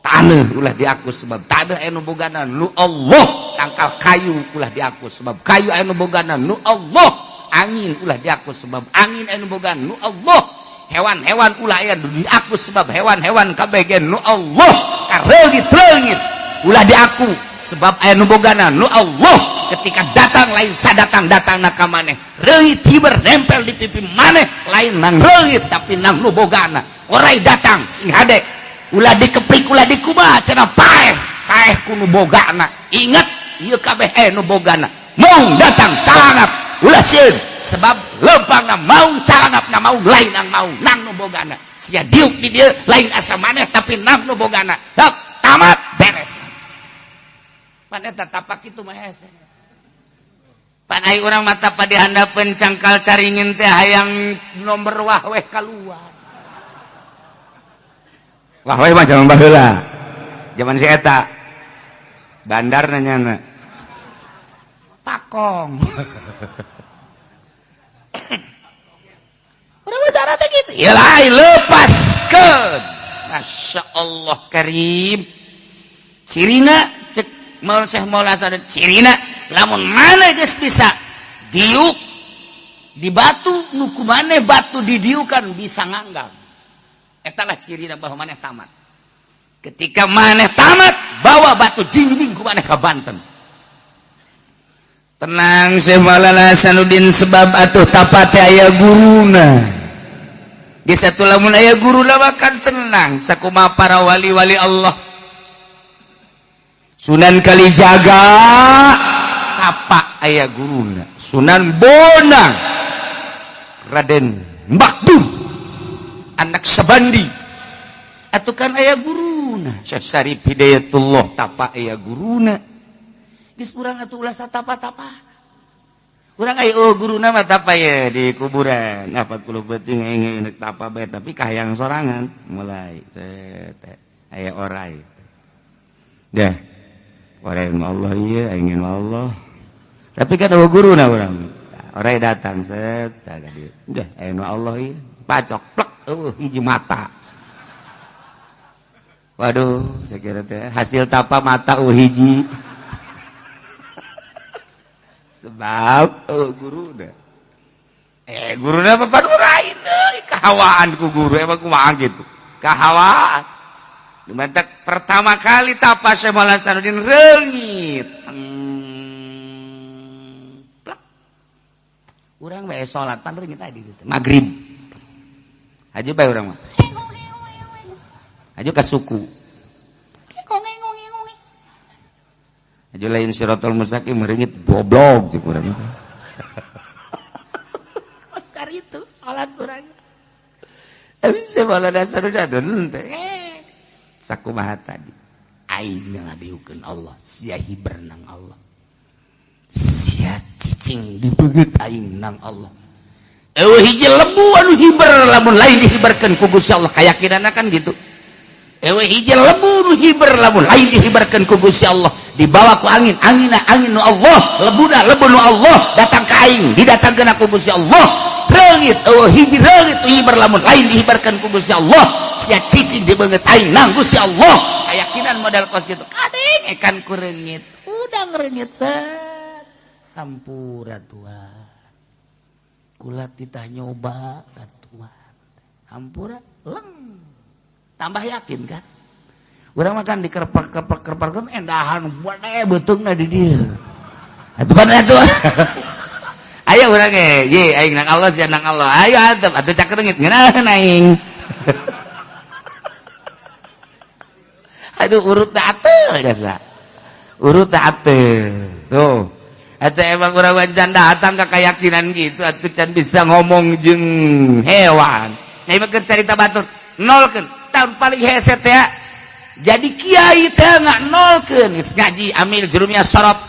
Taneuh ulah diaku sebab taneuh aya nu bogana, nu Allah. Tangkal kayu ulah diaku sebab kayu aya nu bogana, nu Allah. Angin ulah diaku sebab angin aya nu bogana, nu Allah. Hewan-hewan ulah aya nu diaku sebab hewan-hewan kabeh ge nu Allah. Kareungit-reungit ulah diaku sebab aya nu bogana, nu Allah. Ketika datang lain sadatang-datangna ka maneh, reungit hiber nempel di pipi maneh lain nang reungit tapi nang nu bogana. Orai datang sing hade ulah dikeprik ulah dikumaha cenah paeh paeh ku nu bogana. Ingat ieu kabeh aya nu bogana. Maung datang calangap ulah sieun sebab lempangna maung calangapna maung lain nang maung nang nu bogana. Sia diuk di dieu lain asa maneh tapi nang nu bogana. Dok tamat beres. Pan eta tapak kitu mah hese. Pan ai urang mah tapa di handapeun cangkal caringin teh hayang nomor wah weh kaluar. Wah weh mah jaman baheula. Jaman si eta. Bandar nanyana. Pakong. Urang mah cara teh kitu. Ieu lepaskeun. Masya Allah karim. Cirina cek Syekh Maulana Hasanuddin cirina lamun maneh geus bisa diuk di batu nu ku maneh batu didiukan bisa nganggang. Eta lah cirina bahwa maneh tamat. Ketika maneh tamat bawa batu jinjing ku maneh ka Banten. Tenang Syekh Maulana Hasanuddin sebab atuh tapa teh aya guruna. Geus atuh lamun aya guruna mah kan tenang sakumaha para wali-wali Allah. Sunan Kalijaga tapa aya guruna, Sunan Bonang, Raden Makdum, anak Sabandi atuh kan aya guruna, Syekh Syarif Hidayatullah tapa aya guruna. Geus urang atuh ulah satapa-tapa. Urang aya oh guruna mah tapa ye di kuburan. 40 beuting aing nek tapa bae tapi kahayang sorangan mulai set aya orai. Dah. Orai mah Allah ieu aing mah Allah. Tapi kan eueuh guruna urang. Orai datang set tah ka dieu. Dah aing mah Allah ieu. Pacok plek eueuh hiji mata. Waduh, saya kira teh hasil tapa mata eueuh hiji. Sebab guru dah guru dah apa lain kahawaan ku guru emang kumaha gitu kahawaan. Dimantak pertama kali tapa Syekh Maulana Hasanuddin reungit plak. Urang bae salat pan reungit tadi gitu. Maghrib haji bae urang mah haji ka suku aju lain siratal mustaqim meringit goblok cek urang. Oscar itu salat urang. Tapi Syekh Dasar udah teh sakumaha tadi. Aing ngadiukeun Allah, sia hiber nang Allah. Sia cicing dibeungeut aing nang Allah. Eueuh hiji lembu anu hiber lamun lain dihiberkeun ku Gusti Allah, kayakinanna kan gitu. Eueuh hiji lembu nu hiber lamun lain dihiberkeun ku Gusti Allah. Dibawa ku angin, angina angin nu Allah, lebuna lebu nu Allah, datang ka aing, didatangkeun ku Gusti Allah. Reungit eueuh hiji reungit nu hiber lamun lain dihiberkeun ku Gusti Allah. Sia cicing dibeungeut aing nang Gusti Allah. Kayakinan modal kos gitu. Kading ekan ku reungit, udah reungit set. Hampura Tuhan. Kula titah nyoba ka Tuhan. Hampura leng. Tambah yakin kan? Urang makan di kerpak-kerpak-kerpak endahan buat beuteungna di dieu. Atuh pan atuh. Ayo urang ge, ye aing nang Allah sia nang Allah. Ayo atuh atuh cak reungit ngeunaheun aing. Aduh urut teh ateul jasa. Urut teh ateul. Tuh. Atuh emang urang can datang ka keyakinan gitu atuh can bisa ngomong jeung hewan. Nah ieu mah keur carita batur. Nolkeun tahun paling hese teh. Jadi kiai teh nggak nolkeun geus ngaji amil jurumnya sorot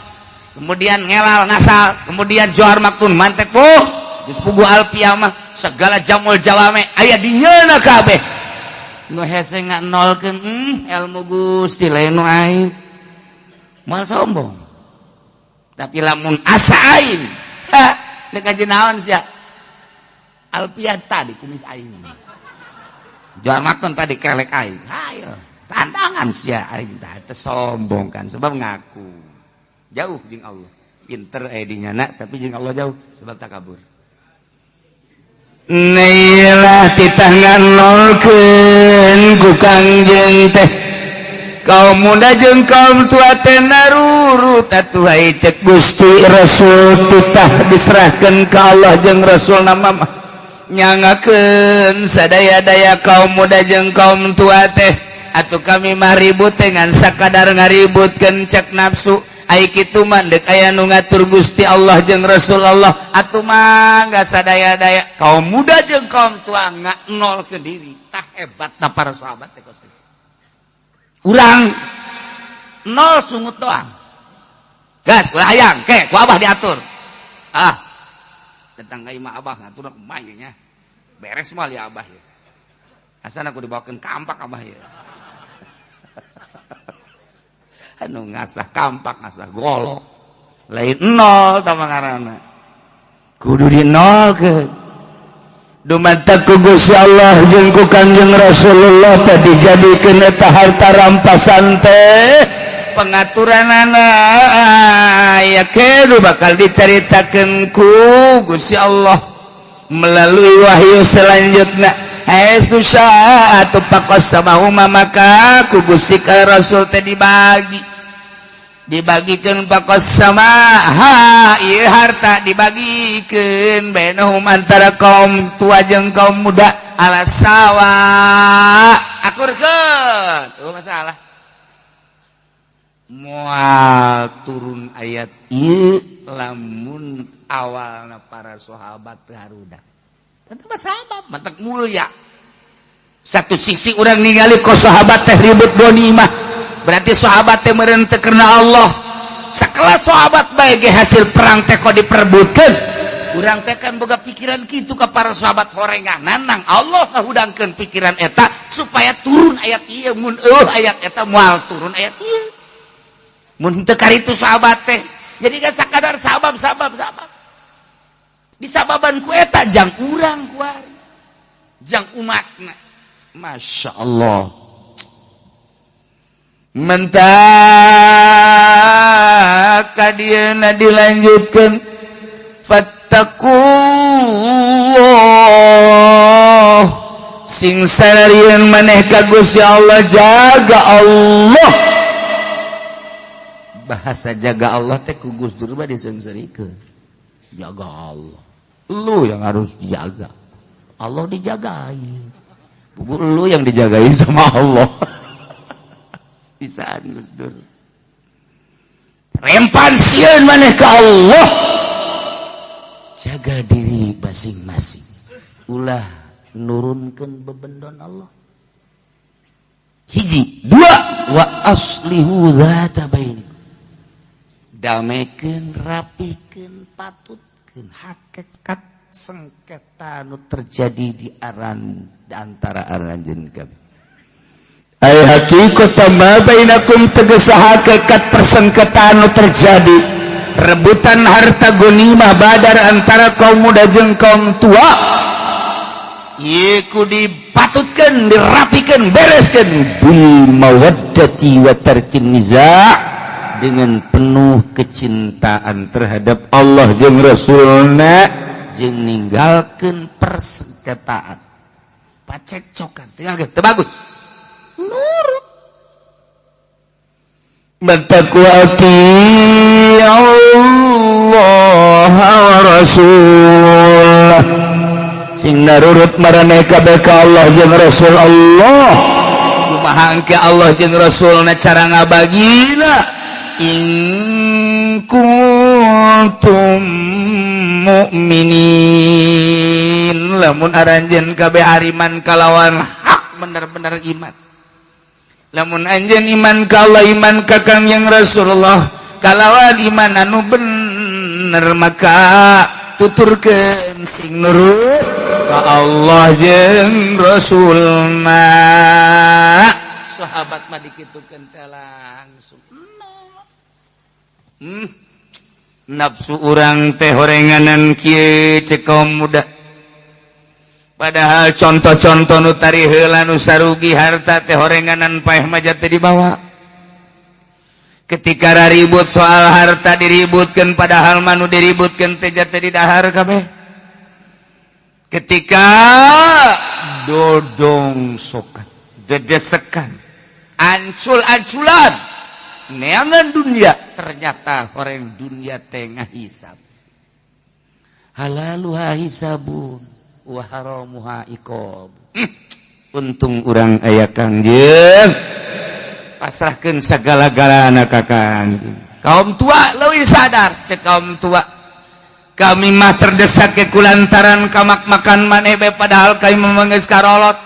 kemudian ngelal ngasal kemudian johar maktun mantek oh geus puguh alfiah mah segala jamul jawame aya di nyeuna kabeh nu hese nggak nolkeun ilmu Gusti lain nu aing moal sombong tapi lamun asa aing ha nek ngaji naon sia alfiah tadi kumis aing johar maktun tadi kelek aing hayo tantangan sia aing teh sombong kan sebab ngaku jauh jeung Allah pinter di nyana tapi jeung Allah jauh sebab takabur. Nailah titah nganolkeun ku Kangjeng teh kaum muda jeung kaum tua teh narurut atuh ai cek Gusti Rasul titah diserahkeun ka Allah jeung Rasul nama mah nyangakeun sadaya-daya kaum muda jeung kaum tua teh atuh kami mah ribut dengan sakadar ngaributkeun cek nafsu ai kitu mah deuk aya nu ngatur Gusti Allah jeung Rasul Allah atuh mah enggak sadaya-daya kaum muda jeung kaum tua nganolkeun diri tah hebatna para sahabat teh kos kitu. Urang nol sungut doang gas ulah hayang ke ku abah diatur ah datang ka imah abah ngatur kumaha nya beres mah li abah ya asana aku dibawakeun kampak abah ya anu ngasah kampak ngasah golok lain nol tah ngaranna kudu dinolkeun Dumatak ku Gusti Allah jeung ku Kanjeng Rasulullah teh dijadikeun eta harta rampasan teh pengaturanana ya kedu bakal dicaritakeun ku Gusti Allah melalui wahyu selanjutnya. Haitsu sya'atu faqassamahuma, maka ku Gusti ka Rasul teh dibagi dibagikan faqassama ha ieu harta dibagikan bainahum antara kaum tua jeung kaum muda ala sawa akurkeun. Oh masalah moal turun ayat ieu lamun awalna para sahabat teu harudak. Tentu sahabat mantak mulia. Satu sisi urang ningali ko sahabat teh ribut ghanimah, berarti sahabat teh meureun teu karena Allah. Sakelas sahabat bae ge hasil perang teh kok diperebutkeun. Urang teh kan boga pikiran kitu ka para sahabat horenganan nang Allah ngahudangkeun pikiran eta supaya turun ayat ieu. Mun eueuh ayat eta moal turun ayat ieu. Mun teu karitu sahabat teh. Jadi kan sakadar sabab sabab sabab. Disababan ku eta jang urang kuari. Jang umatna. Masya Allah. Mentah kadieuna dilanjutkeun fattaqullah sing sararieun maneh ka Gusti Allah, jaga Allah. Bahasa jaga Allah teh ku Gus Dur mah diseungseurikeun. Jaga Allah. Lu yang harus dijaga. Allah dijagain. Bubu lu yang dijagain sama Allah. Bisaan Gus Dur. Rempan sieun maneh ka Allah. Jaga diri masing-masing. Ulah nurunkeun bebendon Allah. Hiji, dua, wa aslihu dzata bainikum. Damekeun, rapikeun, patutkeun hakikat sengketa nu terjadi di aran di antara aranjeun kabeh. Ay haqiqata ma bainakum tegas hakikat persengketaan nu terjadi rebutan harta ghanimah Badar antara kaum muda jeung kaum tua ieu ku dipatutkeun, dirapikeun, bereskeun bil mawaddati wa tarkin niza' dengan penuh kecintaan terhadap Allah jeung Rasulna jeung ninggalkeun persengketaan pacekcokan tinggalkeun teu bagus nurut. Battaqwa Allah wa Rasul sing narurut maraneh kabeh ka Allah jeung Rasul Allah. Kumaha engke Allah jeung Rasulna cara ngabagina in kuntum mu'minin lamun aranjeun kabeh ariman kalawan hak bener-bener iman. Lamun anjeun iman ka Allah, iman ka Kangjeng Rasulullah kalawan iman anu bener, maka tuturkeun sing nurut ka Allah jeung Rasulna. Sahabat mah dikitukeun teh langsung nafsu urang teh horenganan kieu cek kaum muda. Padahal contoh-contoh nu tari heula nu sarugi harta teh horenganan paeh mah teh dibawa. Ketika ribut soal harta diributkeun, padahal mah nu diributkeun teh jate didahar kabeh. Ketika dodong sokan, dedesekan, ancul-anculan neangan dunia, ternyata orang dunia tengah hisab. Halaluha hisabun wa haramuha iqab. Untung urang aya Kangjeng pasrahkeun sagala-galana ka Kangjeng. Kaum tua leuwih sadar cek kaum tua. Kami mah terdesak ke kulantaran kamak makan maneh bae, padahal kami mah geus karolot.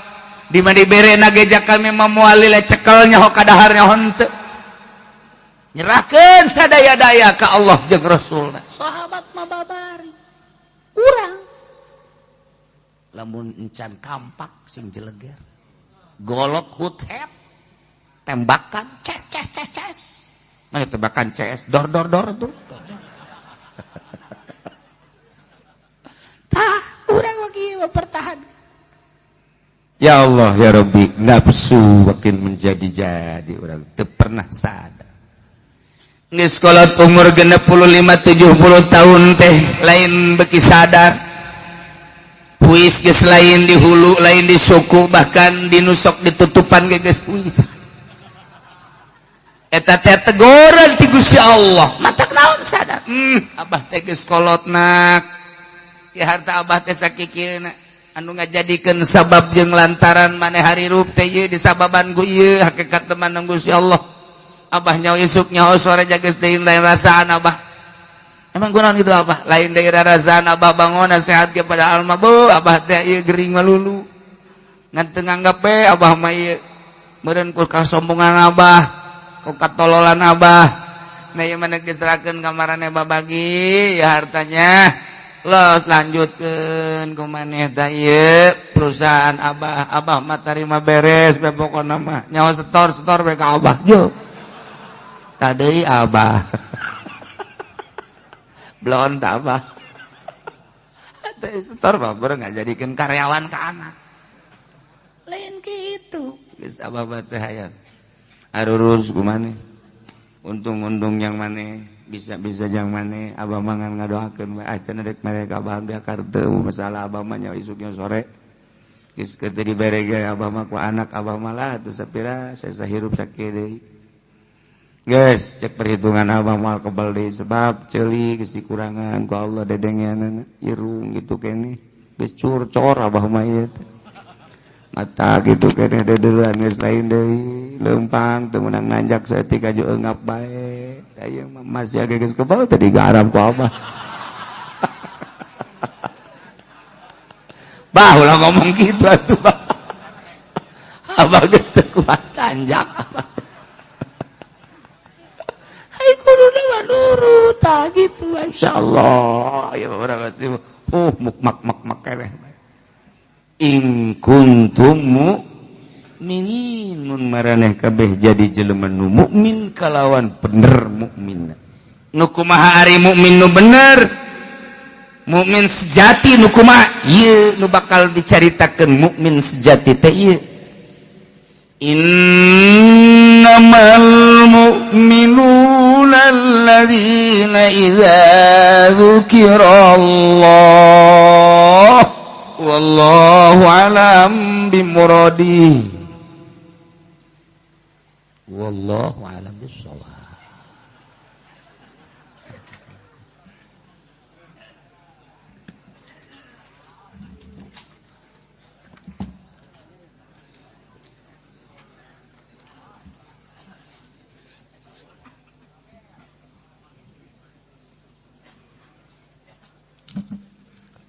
Di mana dibere nagejak kami mah moal lila cekel nyaho kadaharnya henteu. Nyerahkeun sadaya-daya ka Allah jeung Rasulna. Sahabat mah babari. Urang lamun encan kampak sing jeleger. Golok hut-het. Tembakan ces ces ces ces. Mana tembakan CS dor dor dor tuh. Tah, urang lagi mempertahankan. Ya Allah ya Rabbi, nafsu makin menjadi-jadi orang teu pernah sadar. Geus kolot umur 65 70 tahun teh lain beki sadar. Huis geus lain di hulu, lain di suku, bahkan di nusok ditutupan ge geus huis. Eta teh teguran ti Gusti Allah. Matak naon sadar? Abah teh geus kolot nak. Ya harta abah teh sakikieuna. Anu ngajadikeun sabab jeung lantaran maneh harirup teh ieu disababan ku ieu hakikat teman Gusti Allah. Abah nyaho isuk nyaho sore geus deui lain rasaan abah. Emang kunaon kitu abah? Lain deui rasaan abah bangun nasihat kepada alma bu abah teh ieu gering malulu. Ngan teu nganggap we abah mah ieu. Meureun ku kasombongan abah, ku katololan abah. Nah ieu mah diserahkeun ka maraneh babagi ya hartanya. Los lanjutkeun ku maneh tah ieu perusahaan abah, abah mah tarima beres we pokona mah nyawa setor-setor we ka abah. Yo. Tah deui abah. Blon tah abah. Teh setor mah baru ngajadikeun karyawan ka anak. Lain kitu. Geus abah mah teh hayang. Arurus ku maneh. Untung-untung yang maneh bisa-bisa jang maneh abah mangan ngadoakeun we acan rek mereka abah diakar teu masalah abah mah nyawa isuknya sore geus keur teu dibere ge abah mah ku anak abah mah lah atuh sapira sesa hirup sakieu deui geus cek perhitungan abah moal kebal deui sebab ceuli geus dikurangan ku Allah dedengeanana irung gitu keneh geus curcor abah mah ieu teh mata gitu keneh dedelan geus lain deui leumpang teu meunang nanjak saeutik aju eungap bae. Ieu mah masih agak geus kebal tadi garam ku abah. Bah ulah ngomong kitu atuh bah. Abah geus teu kuat tanjak abah. Ai kuduna mah nurut tah kitu masyaallah. Ya urang geus muk mak mak mak keneh. In kuntum mukminin mun maraneh kabeh jadi jelema nu mukmin kalawan bener mukmin. Nu kumaha ari mukmin nu bener? Mukmin sejati nu kumaha? Ieu nu bakal dicaritakeun mukmin sejati teh ieu. Innamal mu'minuna alladzina idza dzukirallah wallahu alam bimuradi. Wallahu alam bissawab.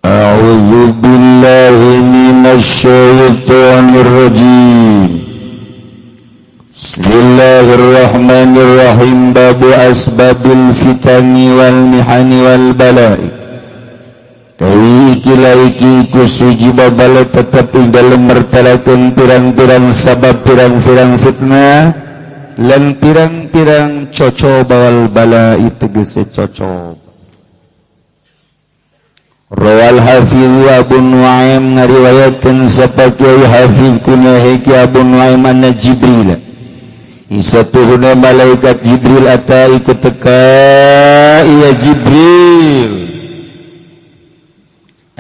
A'udzu billahi minasy syaithanir rajim. Bismillahirrahmanirrahim. Babu asbabil fitani wal mihani wal bala'i. Iki laiki kusuji babale tetep ing dalem mertelakeun pirang-pirang sabab pirang-pirang fitnah lan pirang-pirang cocoba wal bala'i tegese cocoba. Rawal Hafiz Abu Nuaim ngariwayatkeun sapa Kiai Hafiz kunya Ki Abu Nuaim anna Jibril isatuhuna malaikat Jibril ata ikut teka iya Jibril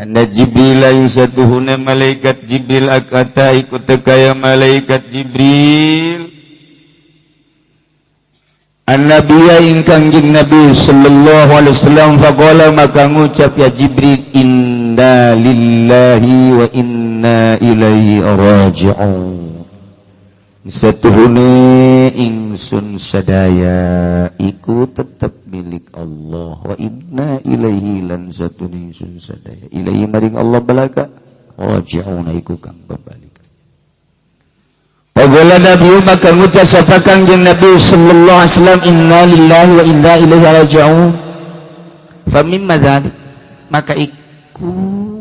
anna Jibril isatuhuna malaikat Jibril ata ikut teka ya malaikat Jibril An-Nabiya ingkang jeung Nabi sallallahu alaihi wasallam faqala maka ngucap ya Jibril inna lillahi wa inna ilaihi raji'un. Satuhune ingsun sadaya iku tetep milik Allah wa inna ilaihi lan satune ingsun sadaya ilaihi maring Allah balaka raji'un iku kang babalik. Pagala Nabi maka ngucap sapa Kangjeng Nabi sallallahu alaihi wasallam inna lillahi wa inna ilaihi raji'un. Fa mimma dzalik maka iku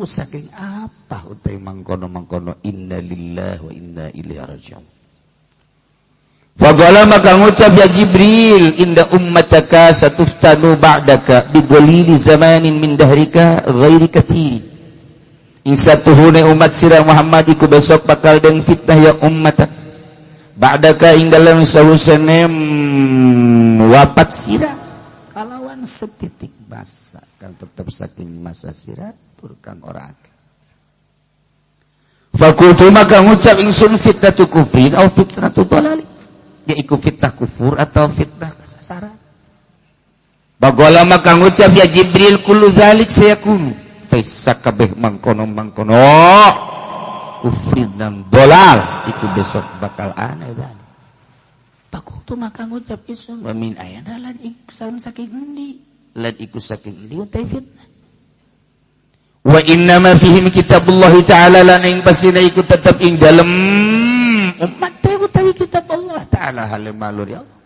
saking apa utai mangkono-mangkono inna lillahi wa inna ilaihi raji'un. Faqala maka ngucap ya Jibril inda ummataka satuftanu ba'daka bi qalili zamanin min dahrika ghairi katsir. Ing satuhune umat sira Muhammad iku besok bakal den fitnah ya umat. Ba'daka ing dalem sahusene wafat sira kalawan setitik masa kang tetep saking masa sira tur kang ora akeh. Fakultu maka ngucap ingsun fitnatu kufrin au fitnatu dhalal. Yaiku fitnah kufur atau fitnah kasasaran. Bagola maka ngucap ya Jibril kullu dzalik sayakunu. Sakabeh mangkono-mangkono kufrin dan dolal itu besok bakal aneh dan Pakultu maka ngucap isun wa min ayana lan iksan saking endi lan iku saking endi utai fitnah. Wa innama fihim kitabullah ta'ala lan ing pasina iku tetep ing dalem umat teh utawi kitab Allah ta'ala hale malur ya Allah.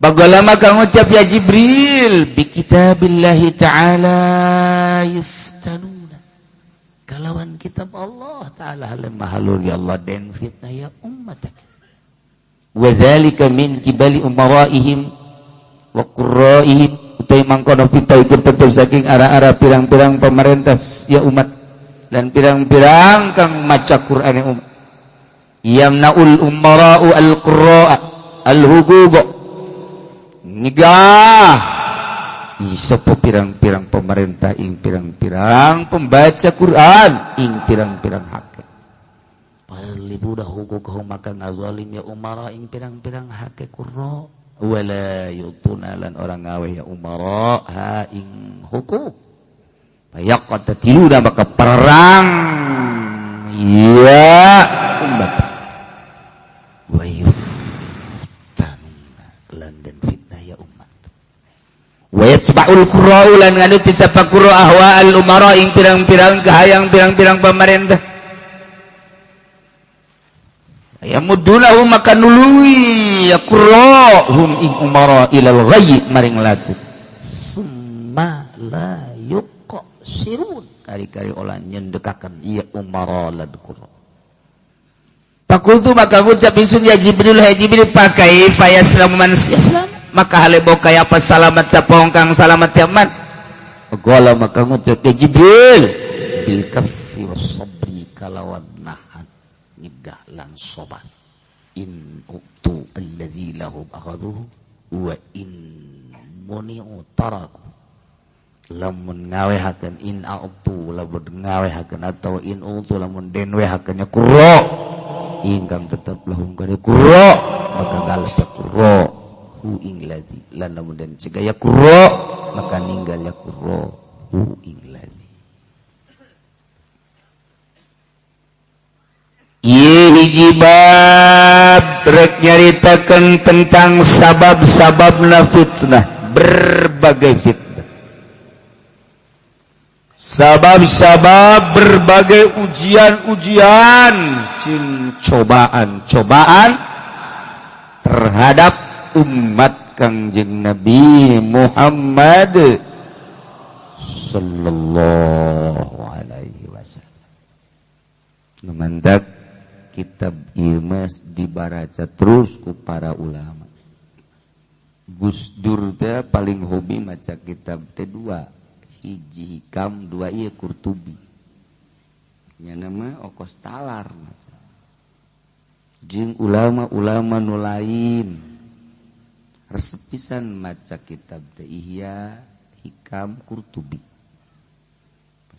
Bagola maka ngucap ya Jibril bi kitabillahi ta'ala yuftanuna kalawan kitab Allah ta'ala mahalur ya Allah den fitnah ya ummatak. Wa dzalika min kibali umaraihim wa qurraihim utai mangkono fitnah iku tetep saking arah-arah pirang-pirang pemerintah ya umat dan pirang-pirang kang maca Qur'an ya umat. Yamnaul umara'u al-qurra'a al-huquq nyegah sapa pirang-pirang pemerintah ing pirang-pirang pembaca Quran ing pirang-pirang hak. Palibudah huquqahum maka ngazalim ya umara ing pirang-pirang hak qurra wala yutuna lan orang ngawe ya umara ha ing huquq. Fayaqtatiluna maka perang ya umat. Wa yuftanuna lan den fitnah ya umat. Wa yatba'ul qurra'u lan nganuti sapa qurra ahwa al umara ing pirang-pirang kahayang pirang-pirang pemerintah. Ya mudulahu maka nului ya qurra hum ing umara ilal ghayy maring laju. Summa la yuqsirun kari-kari olah nyendekaken ya umara lan qurra. Fakultu maka ngucap ingsun ya Jibril hai Jibril pakai fayaslamu man yaslam maka hale boka apa salamat sapa kang salamat yaman. Gola maka ngucap ya Jibril bil kaffi was sabri kalawan nahan nyegah lan sobat in utu alladzi lahum akhadhuhu wa in muni'u taraku lamun ngawehakeun in a'tu lamun ngawehakeun atau in utu lamun den wehakeun ya qurra ingkang tetep lahum kana qurra maka ngalah ya qurra hu ing ladzi lan lamun den cegah ya qurra maka ninggal ya qurra hu ing ladzi. Ieu hiji bab rek nyaritakeun tentang sabab-sababna fitnah, berbagai fitnah. Sabab-sabab berbagai ujian-ujian, cobaan-cobaan terhadap umat Kangjeng Nabi Muhammad sallallahu alaihi wasallam. Numandak kitab ieu dibaraca terus ku para ulama. Gus Dur teh paling hobi maca kitab teh dua, hiji Hikam, dua ieu Qurtubi. Nya nama okos talar maca. Jeung ulama-ulama nu lain resep pisan maca kitab teh Ihya, Hikam, Qurtubi.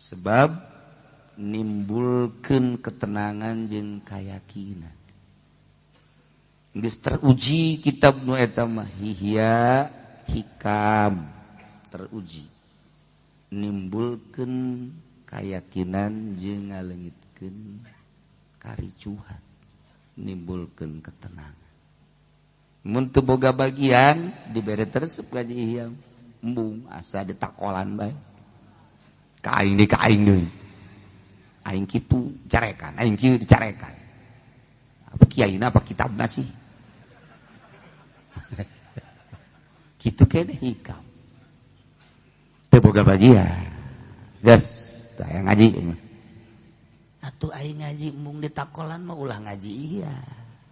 Sebab nimbulkeun ketenangan jeung kayakinan. Geus teruji kitab nu eta mah Ihya, Hikam teruji. Nimbulkeun kayakinan jeung ngaleungitkeun karicuhan, nimbulkeun ketenangan. Mun teu boga bagian dibere teresep gaji Ihya, embung asa ditakolan bae. Ka aing deui, ka aing deui. Aing kitu carekan, aing kieu dicarekan. Apa kiaina apa kitabna sih? Kitu kene Hikam. Teu boga bagian. Geus, aya ngaji. Atuh aing ngaji embung ditakolan mah ulah ngaji iya.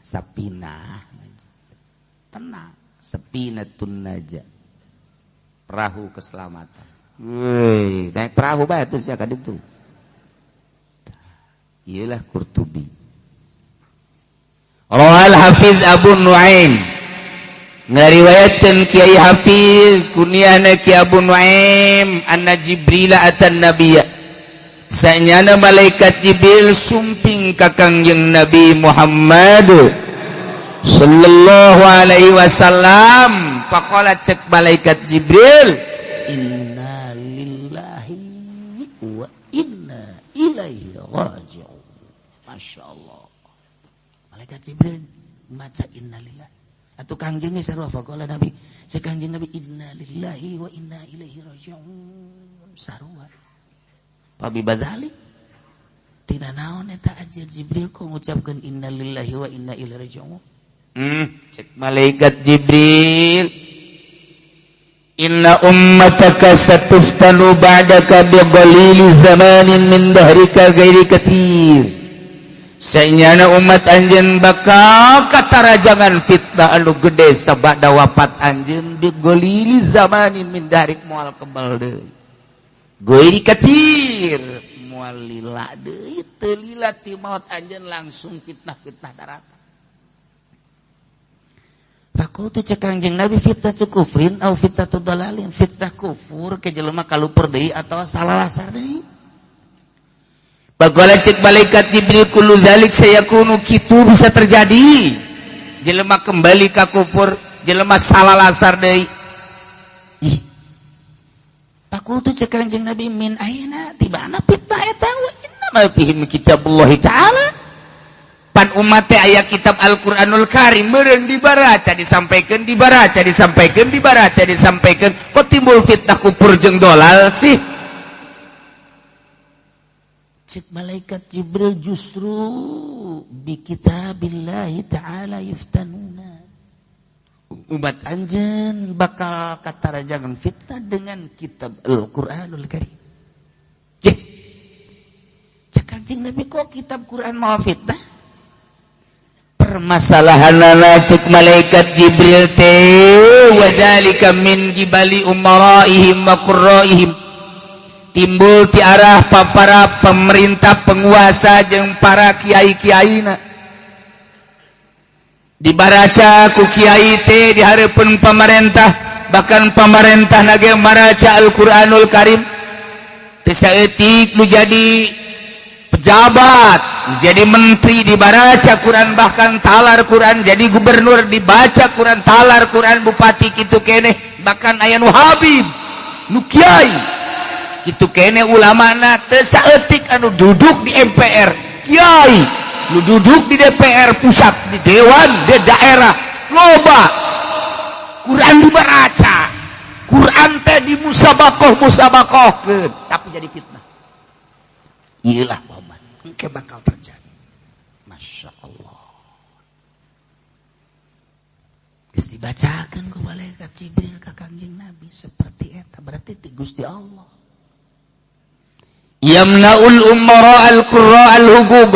Sapinah. Tenang, sapinatun naja. Perahu keselamatan. Woi, naik perahu bae terus ya ka ditu. Iyalah Qurtubi. Rawal Hafiz Abu Nuaim, ngariwayatkeun Kiai Hafiz kunyahna Ki Abu Nuaim, anna Jibril atan nabiyya, sanyana malaikat Jibril sumping ka Kangjeng Nabi Muhammad sallallahu alaihi wasallam. Faqala, cek malaikat Jibril, inna lillahi wa inna ilaihi raji'un. Masya Allah, malaikat Jibril maca innalillah atau Kangjengnya sarua. Faqala Nabi, cek Kangjeng Nabi, inna lillahi wa inna ilaihi raji'un sarua. Pabi badali tina naon eta aja Jibril kok ngucapkeun inna lillahi wa inna ilaihi raji'un? Cek malaikat Jibril, inna ummataka satuftanu ba'daka bi qalili zamanin min dahrika ghairi katsir. Sanyana umat anjeun bakal katarajangan fitnah anu gede sabada wafat anjeun, bi qalili zamanin min dahrik, moal kebal deui, ghairi katsir, moal lila deui, teu lila ti maut anjeun langsung fitnah-fitnah daratan. Fakultu, cek Kangjeng Nabi, fitnah kufrin au fitnah dalalin? Fitnah kufur ke jelema kalupur deui atau salah lasar deui? Faqala, cek malaikat Jibril, kullu dzalik sayakunu, kitu bisa terjadi, jelema kembali ka kufur, jelema salah lasar deui. Ih. Fakultu, cek Kangjeng Nabi, min aina, tibana fitnah eta? Wa inna ma fihim kitabullah ta'ala, pan umat teh aya kitab Al-Qur'anul Karim meureun dibaca, disampaikan, dibaca, disampaikan, dibaca, disampaikan, kok timbul fitnah kufur jeung dolal sih? Cek malaikat Jibril, justru bi kitabillahi ta'ala yuftanuna, umat anjeun bakal katarajangan fitnah dengan kitab Al-Qur'anul Karim. Cek, cek Kanjeng Nabi, kok kitab Quran mau fitnah? Permasalahan, cek malaikat Jibril teh, wadzalika min qibali umaraihim wa qurraihim, timbul ti arah para pemerintah penguasa jeung para kiai-kiaina. Dibaraca ku kiai teh di hareupeun pemerintah, bahkan pemerintah nage maraca Al-Qur'anul Karim. Teu saeutik nu jadi pejabat, jadi menteri dibaraca Quran, bahkan talar Quran, jadi gubernur dibaca Quran, talar Quran, bupati kitu keneh, bahkan aya nu habib, nu kiai kitu keneh ulamana. Teu saeutik anu duduk di MPR kiai, nu duduk di DPR pusat, di dewan, di daerah, loba Quran dibaraca, Quran teh di musabakoh musabakoh, tapi jadi fitnah. Iyalah Muhammad, engke bakal terjadi. Masya Allah. Geus dibacakeun ku malaikat Jibril ka Kangjeng Nabi seperti eta, berarti ti Gusti Allah. Yamnaul umara al-qurra al-huquq.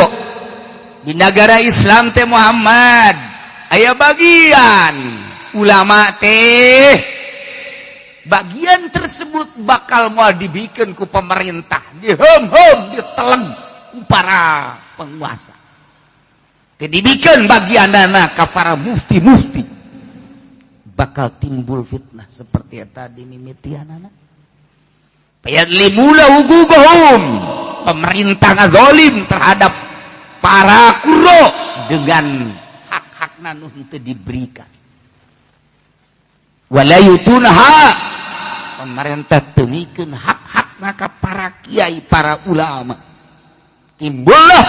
Di negara Islam teh Muhammad aya bagian ulama teh, bagian tersebut bakal mau dibikin ku pemerintah, dihem-hem, diteleng ku para penguasa. Dibikin bagian dana ke para mufti-mufti. Bakal timbul fitnah seperti tadi mimitianana. Fayadlimuna huquqahum, pemerintah ngazolim terhadap para qurro dengan hak-hak nu henteu diberikan. Wala yutunha, pemerintah teu mikeun hak-hak ka para kiai, para ulama. Timbullah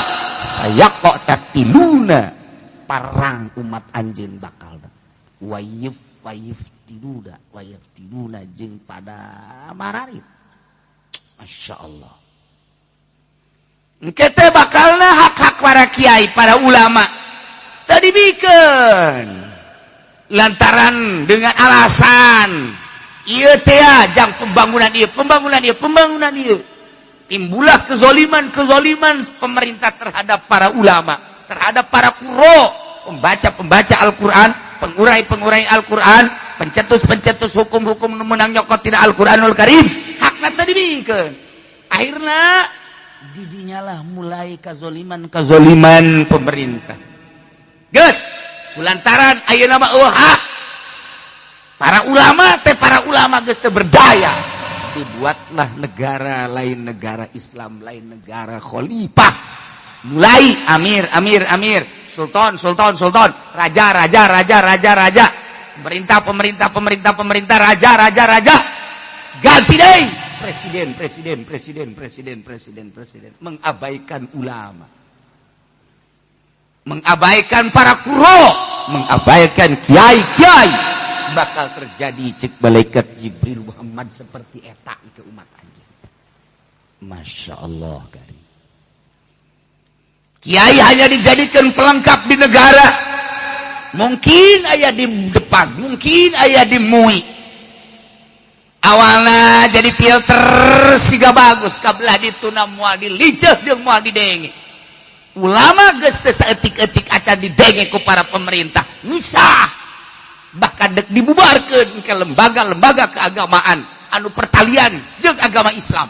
kok tatiluna, perang umat anjeun bakal wayif wayif tiluna wayif tiluna jeung pada mararit. Masya Allah. Engke teh bakalna hak-hak para kiai, para ulama tadi bikin lantaran dengan alasan ieu teh jang pembangunan ieu, pembangunan ieu, pembangunan ieu, timbullah kezoliman-kezoliman pemerintah terhadap para ulama, terhadap para qurro, pembaca-pembaca Al-Quran, pengurai-pengurai Al-Quran, pencetus-pencetus hukum-hukum menang nyokot tina Al-Quranul Karim. Hakna tadi dibikeun, akhirna Didinyalah mulai kazoliman kazoliman pemerintah. Geus, kulantaran ayeuna mah euweuh hak. Para ulama teh, para ulama geus teu berdaya. Dibuatlah negara lain, negara Islam lain, negara khalifah. Mulai amir, amir, amir, sultan, sultan, sultan, raja, raja, raja, raja, raja, pemerintah, pemerintah, pemerintah, pemerintah, raja, raja, raja, ganti deh presiden, presiden, presiden, presiden, presiden, presiden, mengabaikan ulama, mengabaikan para qurro, mengabaikan kiai-kiai. Bakal terjadi, cek malaikat Jibril Muhammad, seperti eta ke umat anjeun. Masya Allah kari. Kiai hanya dijadikan pelengkap di negara. Mungkin aya di depan, mungkin aya di MUI. Awalnya jadi filter siga bagus, kabelah dituna moal dilijeh jeung moal didenge. Ulama geus teu saeutik-eutik acan didenge ku para pemerintah. Misah, bahkan dek dibubarkeun ke lembaga-lembaga keagamaan anu pertalian jeung agama Islam.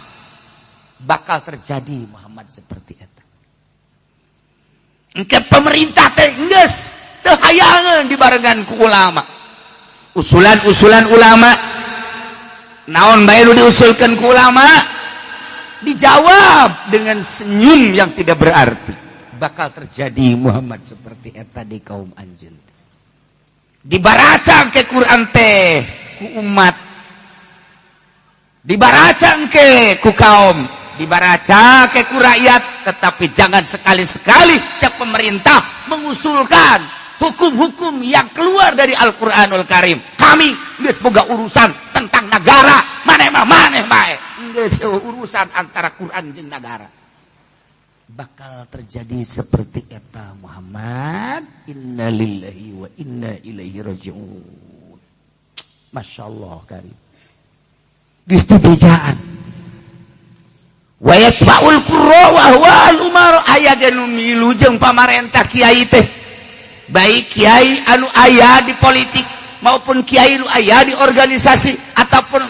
Bakal terjadi Muhammad seperti eta. Engke pemerintah teh geus teu hayangeun dibarengan ku ulama. Usulan-usulan ulama naon bae nu diusulkeun ku ulama dijawab dengan senyum yang tidak berarti. Bakal terjadi Muhammad seperti eta di kaum anjeun. Dibaracang ke Quran teh ku umat, dibaracang ke ku kaum, dibaraca ke ku rakyat, tetapi jangan sekali-sekali cek pemerintah mengusulkan hukum-hukum yang keluar dari Al-Qur'anul Karim. Kami geus boga urusan tentang negara, maneh mah maneh bae. Geus urusan antara Quran jeung negara. Bakal terjadi seperti eta Muhammad. Innalillahi wa inna ilaihi raji'un. Masya Allah karim. Geus bejaan. Wa yatba'ul qurra wa ahwal umar, aya nu milu jeung pamarentah kiai teh. Baik kiai anu aya di politik maupun kiai nu aya di organisasi ataupun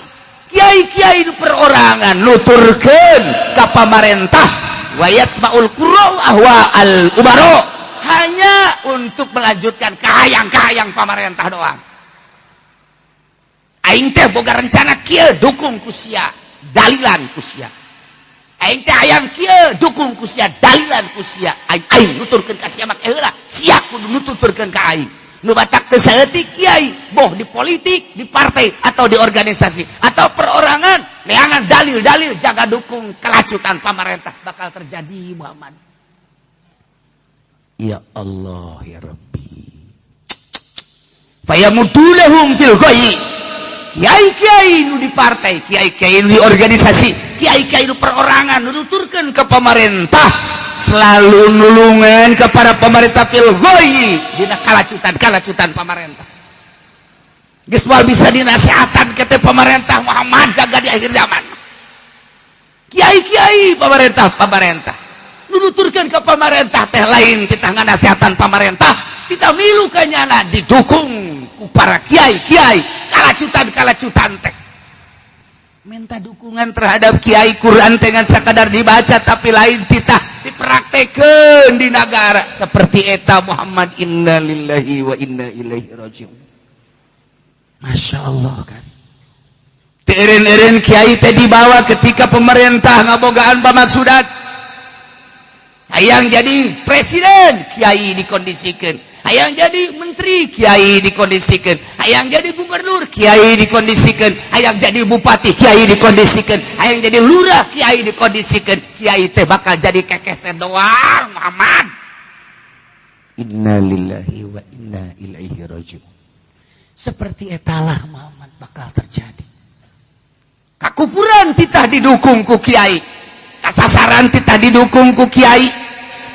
kiai-kiai nu perorangan nuturkeun ka pamarentah. Wa yatba'ul qurra ahwa al umaro, hanya untuk melanjutkan kahayang-kahayang pamarentah doang. Aing teh boga rencana kieu, dukung ku sia, dalilan ku sia. Aing teh hayang kieu, dukung ku sia, dalilan ku sia. Aing aing nuturkeun ka sia mah heula, sia kudu nuturkeun ka aing. Nu batak teu saeutik kiai, boh di politik, di partai atau di organisasi atau perorangan, neangan dalil-dalil jaga dukung kelacutan pamarentah. Bakal terjadi Muhammad. Ya Allah ya Rabbi. Fayamudunahum fil ghayyi. Kiai-kiai nu di partai, kiai-kiai nu di organisasi, kiai-kiai nu perorangan nu nuturkeun ke pemerintah, selalu nulungan kepada pemerintah fil ghayyi, dina kalacutan-kalacutan pemerintah. Geus moal bisa dinasehatan ke teh pemerintah Muhammad, jaga di akhir zaman. Kiai-kiai pemerintah pemerintah nu nuturkeun ke pemerintah teh lain kita nganasehatan pemerintah, kita milu kanyana didukung ku para kiai-kiai kalacutan-kalacutan teh. Minta dukungan terhadap kiai, Quran dengan sakadar dibaca tapi lain titah dipraktekeun di negara seperti eta Muhammad. Innalillahi wa inna ilaihi rajiun. Masya Allah kan. Teu eureun-eureun kiai teh dibawa ketika pemerintah ngabogaan pamaksudan. Hayang jadi presiden, kiai dikondisikan. Hayang jadi menteri, kiai dikondisikan. Hayang jadi gubernur, kiai dikondisikan. Hayang jadi bupati, kiai dikondisikan. Hayang jadi lurah, kiai dikondisikan. Kiai teh bakal jadi kekesen doang Muhammad. Innalillahi wa inna ilaihi rajiun. Seperti etalah Muhammad bakal terjadi. Kakufuran titah didukung ku kiai, kasasaran titah didukung ku kiai,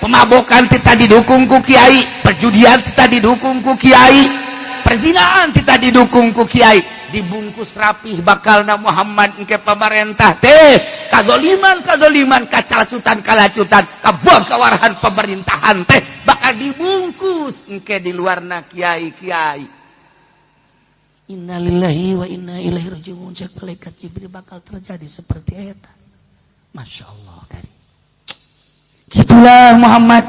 pemabokan titah didukung ku kiai, perjudian titah didukung ku kiai, perzinaan titah didukung ku kiai. Dibungkus rapih bakalna Muhammad ke pemerintah teh, kazoliman kazoliman, kacalacutan kalacutan, kabuang kawarahan pemerintahan teh bakal dibungkus engke di luarna kiai kiai. Innalillahi wa inna ilaihi rajiun. Cek malaikat Jibril, bakal terjadi seperti eta. Masya Allah kari. Itulah Muhammad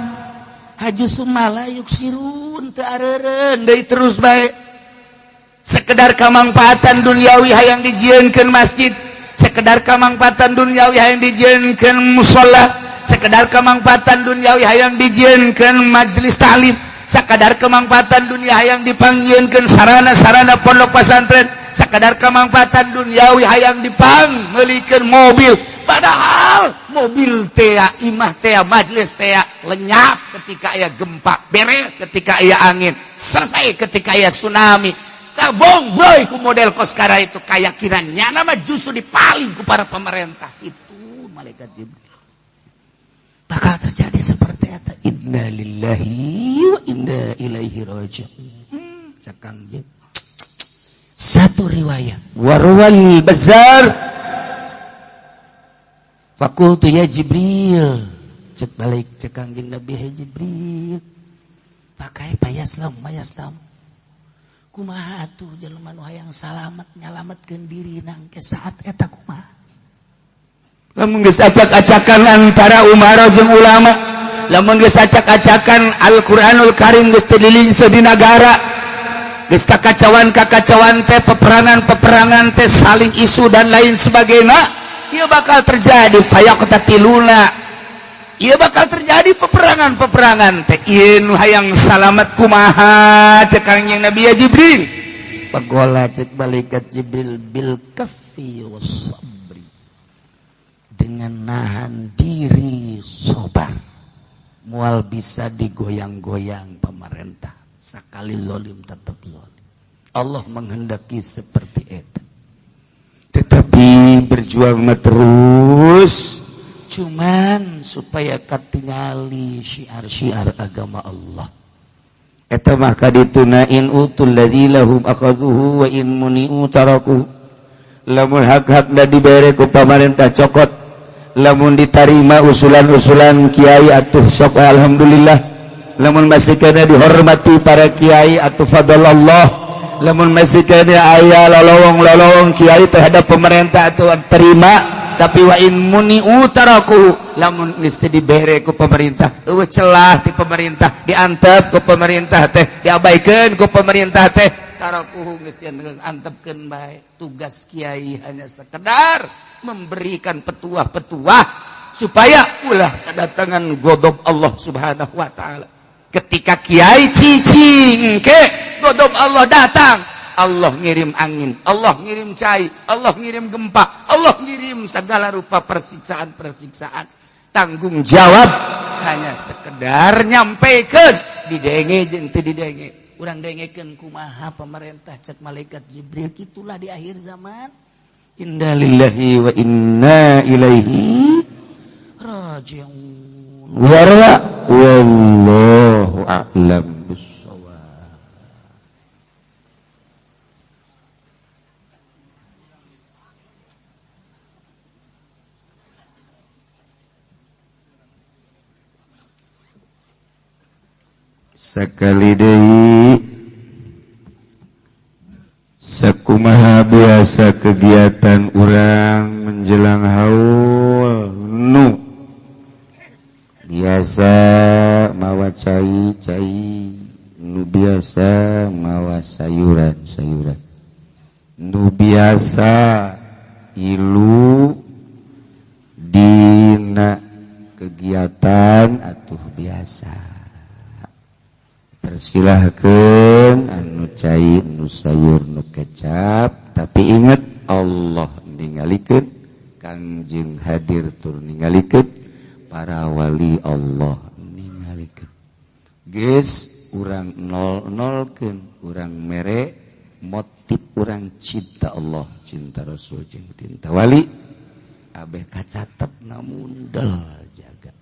haju sumala yuksirun teu areureun deui terus bae. Sekedar kamangfaatan duniawi hayang dijieunkeun masjid, sekedar kamangfaatan duniawi hayang dijieunkeun musholla, sekedar kamangfaatan duniawi hayang dijieunkeun majelis taklim, sekadar kemangfaatan dunia hayang dipanggieunkeun sarana-sarana pondok pesantren, sekadar kemangfaatan duniawi hayang dipangmeulikeun mobil. Padahal mobil tea, imah tea, majelis tea lenyap ketika aya gempa, beres ketika aya angin, selesai ketika aya tsunami. Kabong boy ku model koskara itu keyakinannya nama justru dipaling ku para pemerintah itu. Malaikat Jibril bakal terjadi seperti itu. Innalillahi wa inna ilaihi raji'un. Cekang je satu riwayat Warwal Bazar. Fakultu ya Jibril, cek balik cek Kangjeng Nabi, "Hey Jibril, pakai payaslam mayaslam, kumaha atuh jelema nu hayang salamet nyalametkeun diri nangke saat eta kumaha?" Lamun geus acak-acakan antara umaro jeung ulama, lamun geus acak-acakan Al-Qur'anul Karim geus teu dilingse di nagara, geus kakacauan-kakacauan teh, peperangan-peperangan teh, saling isu dan lain sebagainya, ieu bakal terjadi fayaqtatiluna, ieu bakal terjadi peperangan-peperangan teh. Ieu nu hayang salamet kumaha? Cek Kangjeng Nabi, "Ya Jibril." Pagola cek malaikat Jibril, bil kaffi was sabri, dengan nahan diri, sobar, mual bisa digoyang-goyang pemerintah. Sekali zolim tetap zolim. Allah menghendaki seperti itu. Tetapi berjuang mah terus. Cuman supaya katingali syiar-syiar agama Allah. Eta mah kadituna in utul ladzi lahum akhadhuhu wa in muni'u taraku. Lamun hak-hak da dibere ku pamarentah cokot, lamun ditarima usulan-usulan kiai atuh sok alhamdulillah, lamun masih kena dihormati para kiai atuh fadlallah, lamun masih kena aya lolowong-lolowong kiai terhadap pemerintah atuh terima. Tapi wa in muni'u taraku, lamun geus teu dibere ku pemerintah, eueuh celah ti pemerintah, diantep ku pemerintah teh, diabaikeun ku pemerintah teh, tarakuhu geus antepkeun bae. Tugas kiai hanya sekedar memberikan petuah-petuah supaya ulah kedatangan godob Allah Subhanahu wa taala. Ketika kiai cicing ke godob Allah datang, Allah ngirim angin, Allah ngirim cai, Allah ngirim gempa, Allah ngirim segala rupa persiksaan-persiksaan. Tanggung jawab hanya sekedar nyampaikan, didenge jeung teu didenge. Urang dengekeun kumaha pemerintah. Cek malaikat Jibril, kitulah di akhir zaman. Innalillahi wa inna ilaihi raji'un. Warra wallahu a'lam bissawab. Sekali deui, sakumaha biasa kegiatan urang menjelang haul, nu biasa mawa cai cai, nu biasa mawa sayuran sayuran, nu biasa ilu dina kegiatan atuh biasa, persilahkan anu cai, nu sayur, nu kecap. Tapi ingat, Allah ningalikeun, Kangjeng hadir tur ningalikeun, para wali Allah ningalikeun. Geus urang nol-nolkeun, urang mere motif urang cinta Allah, cinta Rasul jeung cinta wali, abeh kacatet, namundel jaga.